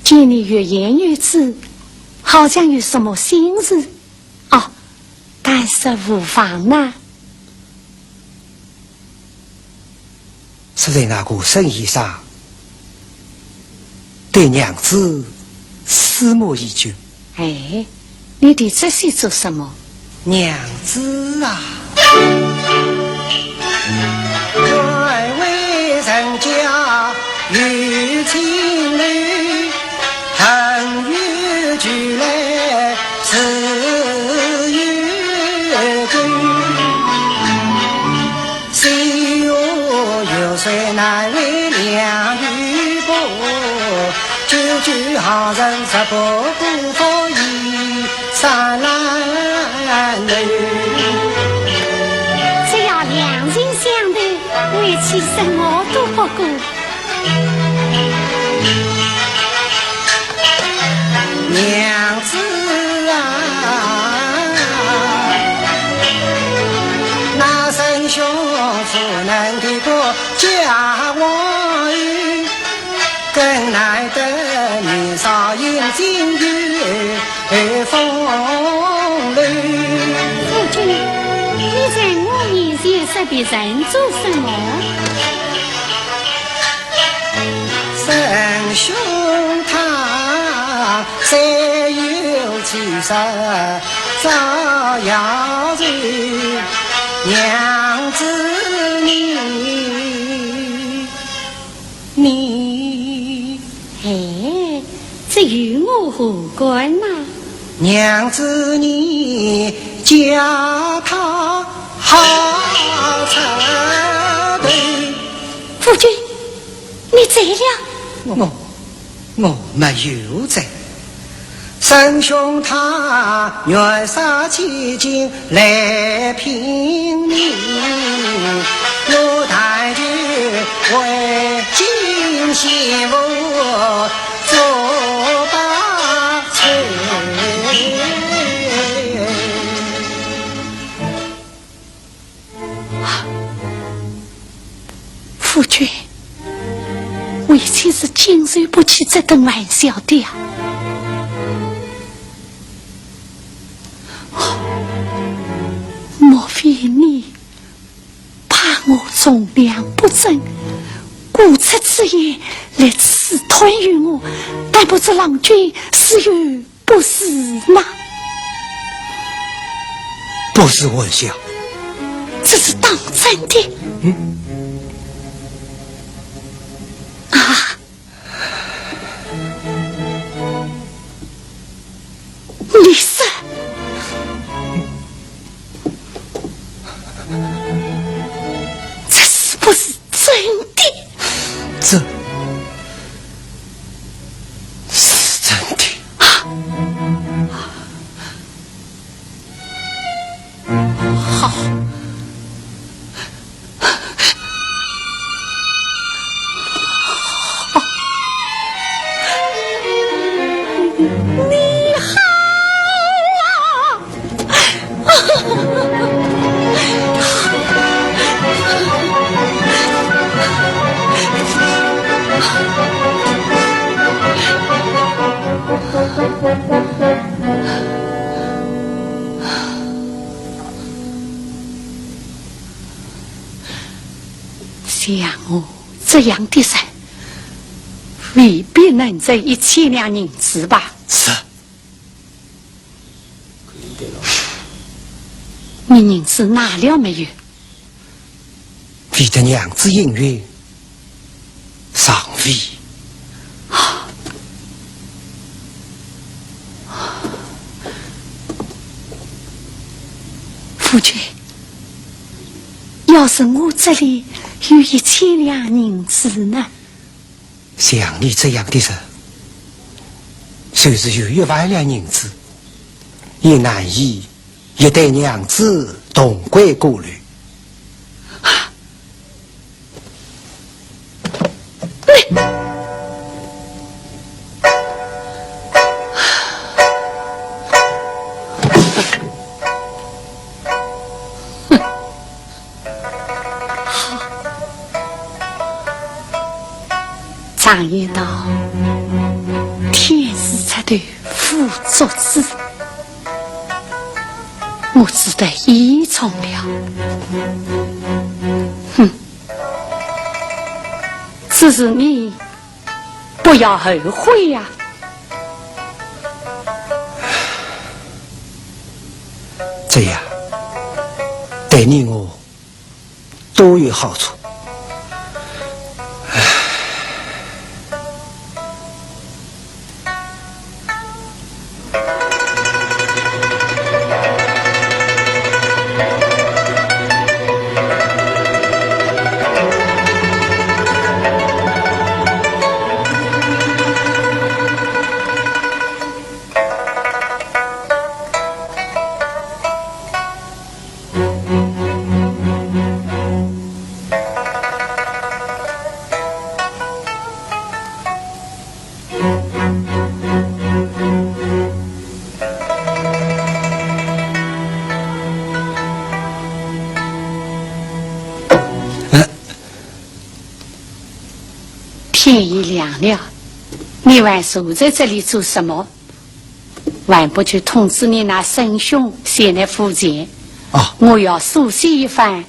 见你欲言又止，好像有什么心事。哦，但说无妨呐。是在那个沈医生对娘子思慕已久。 哎，你提这些做什么？娘子啊，难为人家有情人，恨与聚来自有根。心有有水难为娘与薄， 九九好人十八个不依三难留。只要两情相悦，为妻什么都不顾。娘子啊，那沈兄不能的个家王 更难得年少英俊有风流。夫君，你在我面前说别人做什么？沈兄他虽有气势，照样是娘子你。 你，哎，这与我何干呐？娘子你叫他好出头。夫君，你醉了？我，我没有醉。 沈兄他愿杀千金来聘你，我但求为今媳妇做百岁。夫君，为妻是经受不起这等玩笑的呀。莫非你怕我从良不正，故出此言来试探于我？但不知郎君是有 不是吗？不是玩笑。这是当真的。嗯。啊！你说，这是不是真的？这是真的。啊！ 好。你好啊！ 像我这样的人，未必能值一千两银子吧？是。你银子拿了没有？ 为得娘子应允，尚未。夫君，要是我这里有一千两银子呢？像你这样的人，就是有一万两银子，也难以 一对娘子同归故里。常言道，天时出头 父作子，我只得依从了。哼，只是你不要后悔呀。这样，对你我 都有好处。天已亮了，你还守在这里做什么？ 还不去通知你那沈兄前来赴宴。哦。我要书信一番，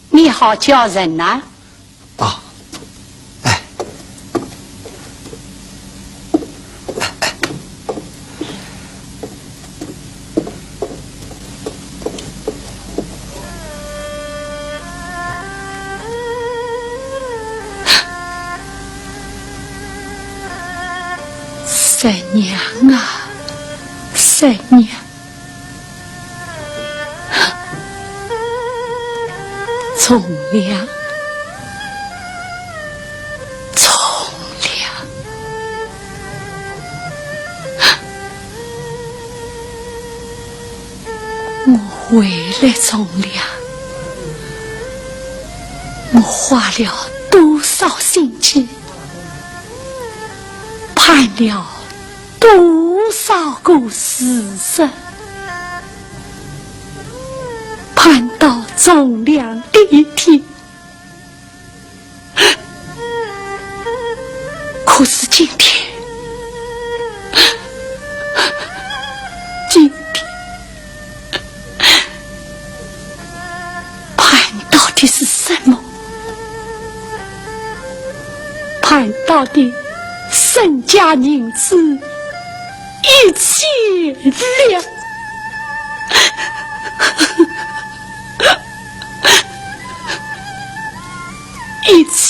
你好叫人呐。哦。哎。三娘啊，三娘，从良，从良。 我为了从良，我花了多少心机，盼了多少个时辰，盼到从良的一天。 可是今天，今天，盼到的是什么？盼到的身家银子一切了。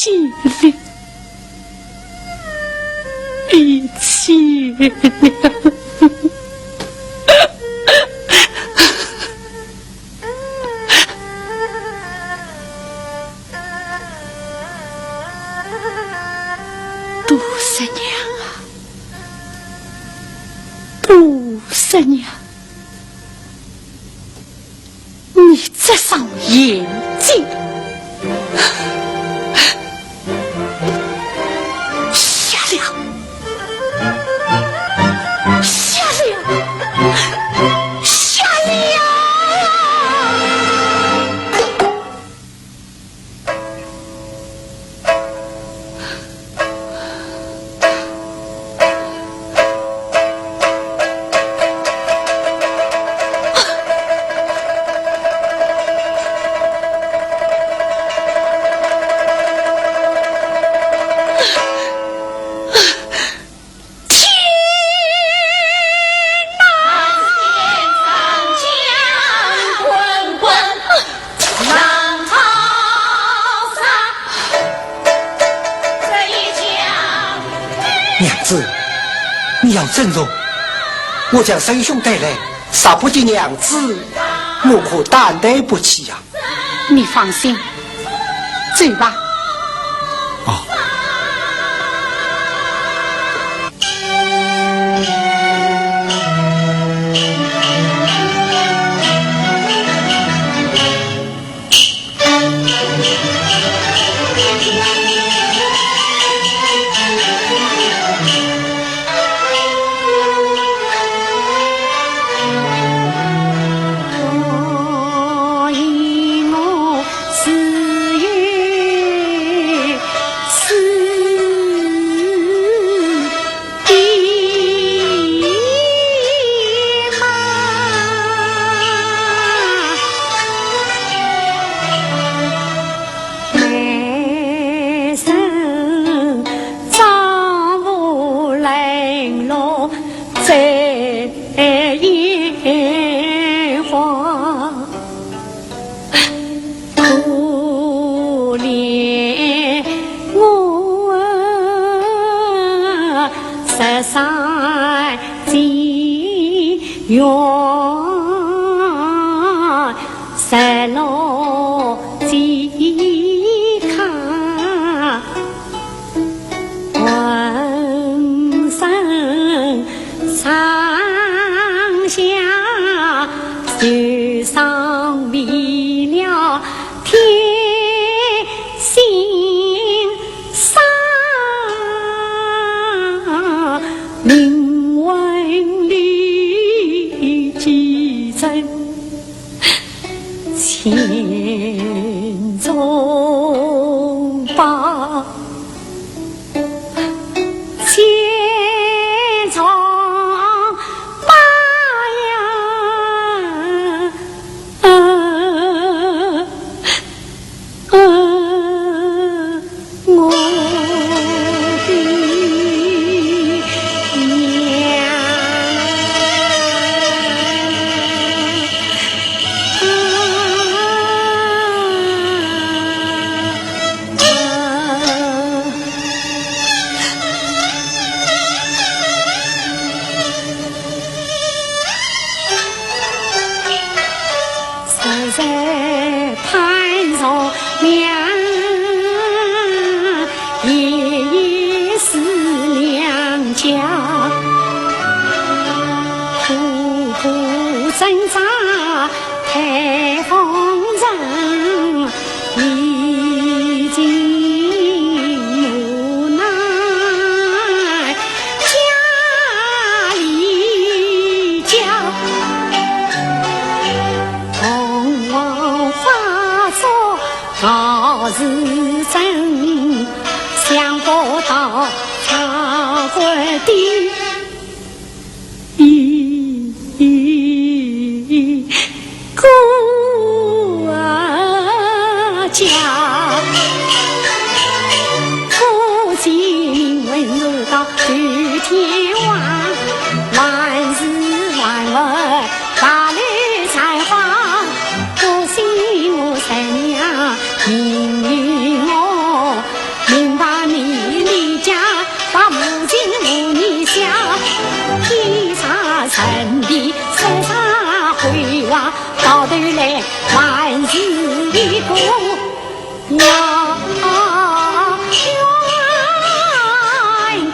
气了，一气了。杜十娘啊，杜十娘。 你这双眼睛，瞎了，瞎了，瞎了！娘子，你要珍重，我将沈兄带来，若不及娘子，我可担待不起呀。 你放心，走吧。哦。陈皮山茶桂花，到头来还是一个老冤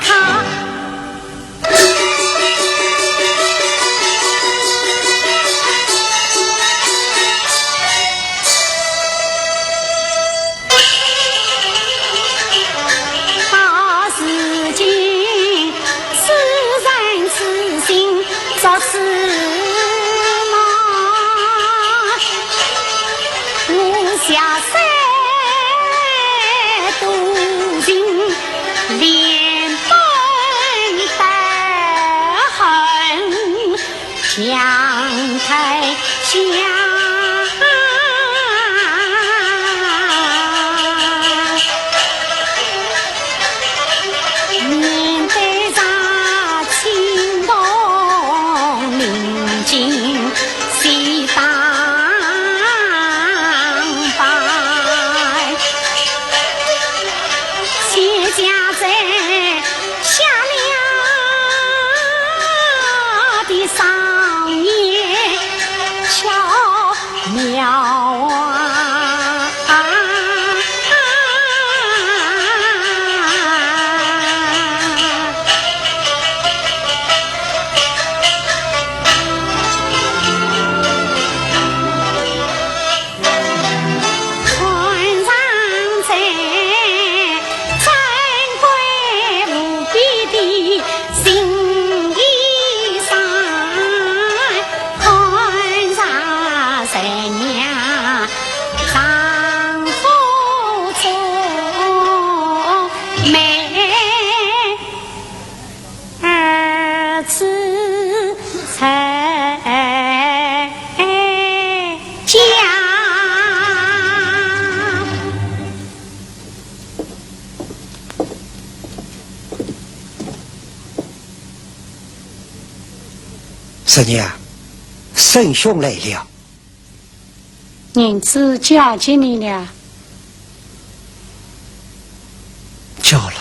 家。到如今，世人之心作此梦，我下山多情，连本带恨 讲台下，面对着青铜明镜，谁打扮？谢家在 下了的商业巧妙啊。穿上这珍贵无比的新衣裳，看上人家丈夫聪明。 儿子在家。侄女啊，沈兄来了。 银子交给你了。交了。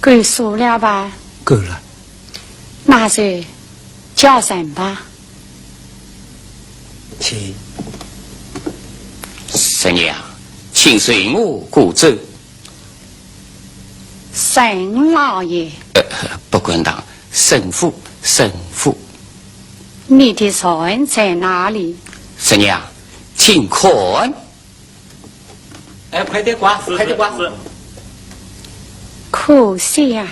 够数了吧？够了。那就叫人吧。请。侄女啊，请随我过走。 沈老爷。呃，不敢当，沈父，沈父。你的船在哪里？侄女啊，请看。哎，快点挂，快点挂。是。可惜呀。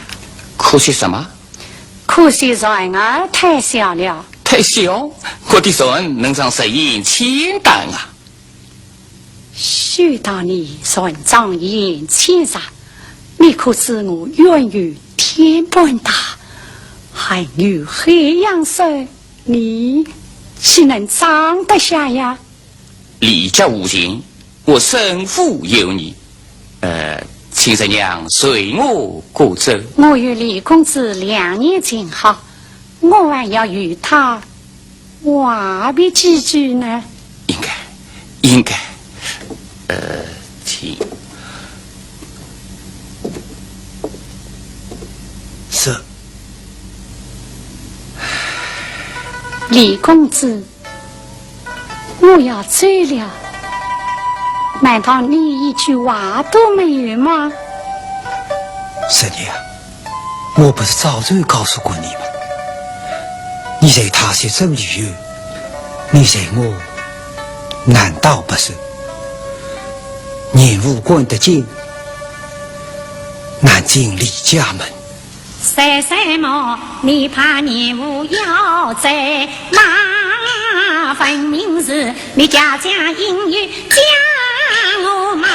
可惜什么？可惜船儿太小了。太小？我的船能装十人千担啊。 许大人船装一千石，你可知我远游天半大，还有海洋深，你岂能装得下呀？李家无情，我沈父有你。呃，请侄娘随我过走。我与李公子两年情好， 我还要与他话别几句呢。应该，应该。呃，请。是。李公子， 我要走了，难道你一句话都没有吗？侄女啊，我不是早就告诉过你吗？你在他乡做旅游，你随我难道不是？年五关得进，难进李家门。 为什么你怕年五要走？那分明是你家家应有将我骂。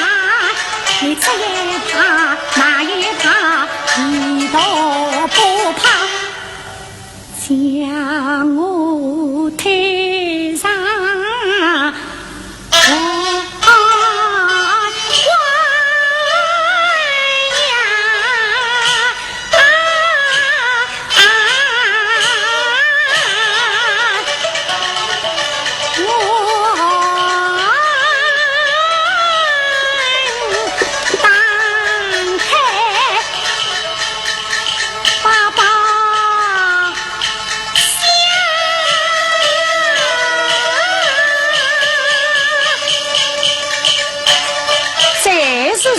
你这也怕，那也怕，你都不怕将我推上 爸爸，想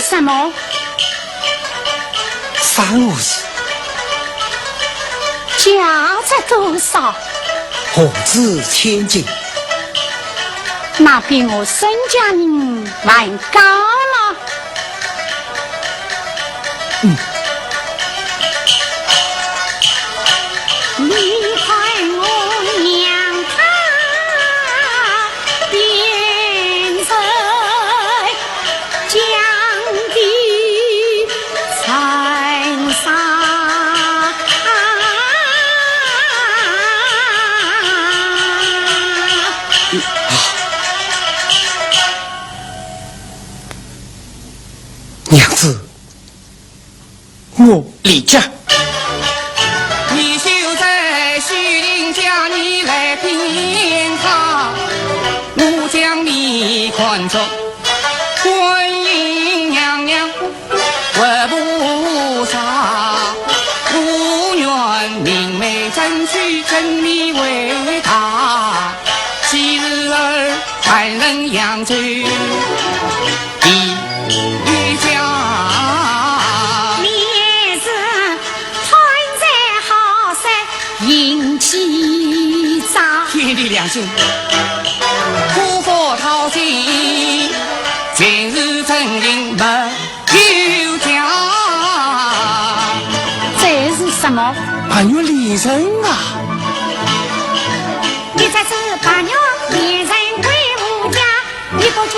什么？啥物事？价值多少？何止千金，那比我身价还高了。嗯。你看我娘她变成 江的残沙。娘子， 我离家。你就在西林家里来禀他，我将你看作观音娘娘活菩萨，我愿明媒正娶，真名为大。昔日儿，担任扬州 的女将。你也是贪财好色，性气张。天地良心，辜负桃心，今日真情没有讲。这是什么？白玉连城啊！你这是白玉连城归无家。 你不见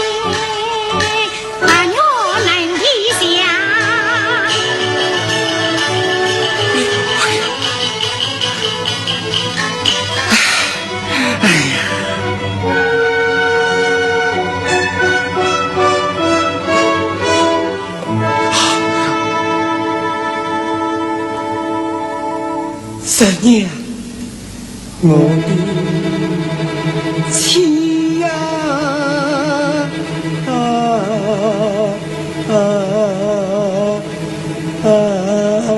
白玉能提香。哎呀，十娘， 我的妻呀，啊，啊，啊，啊。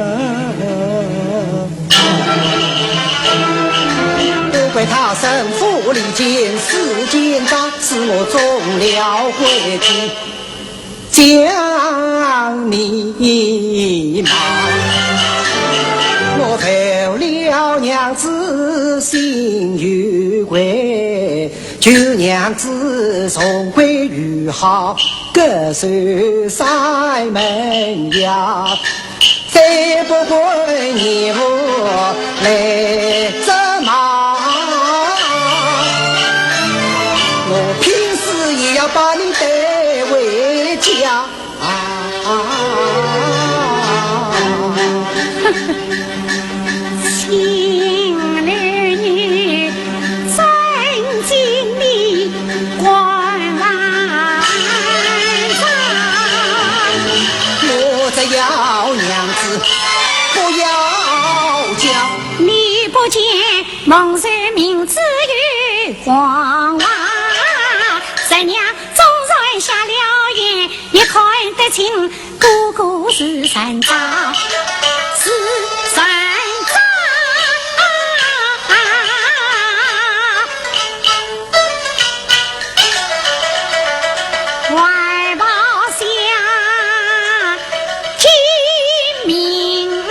不怪他生父离间，世间大，使我中了规矩。 将你骂。我负了娘子心有愧，求娘子重归于好，各守山门呀。 再不管你我来怎么，我拼死也要把你带回家。啊，情人真经的 官万丈。我只要娘子不要叫。你不见蒙氏名字有光华，十娘纵然瞎了眼，也看得清 哥哥是山楂，是山楂。外貌像金明珠。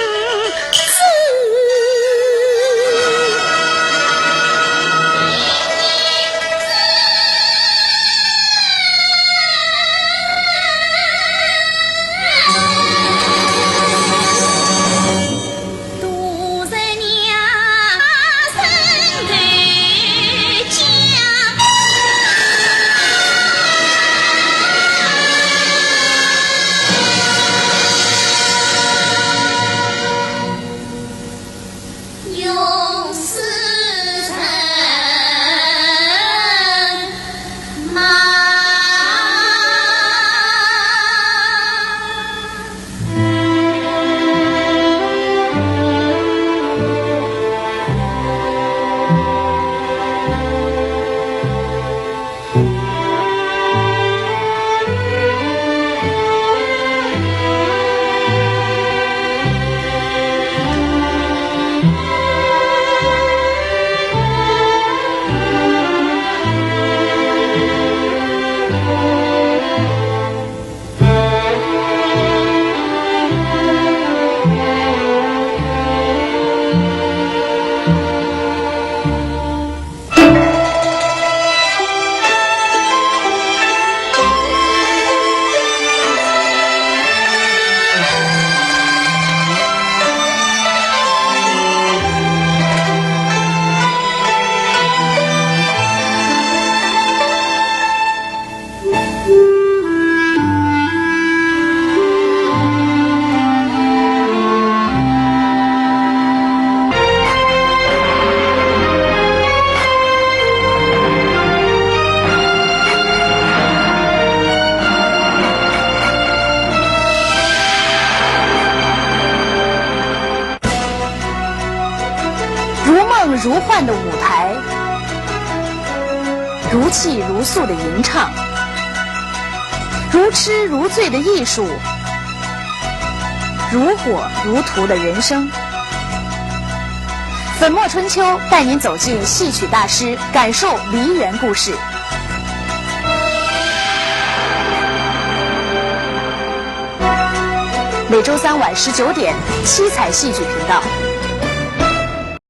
如幻的舞台，如泣如诉的吟唱，如痴如醉的艺术，如火如荼的人生。粉墨春秋带您走进戏曲大师，感受梨园故事。每周三晚十九点，七彩戏剧频道。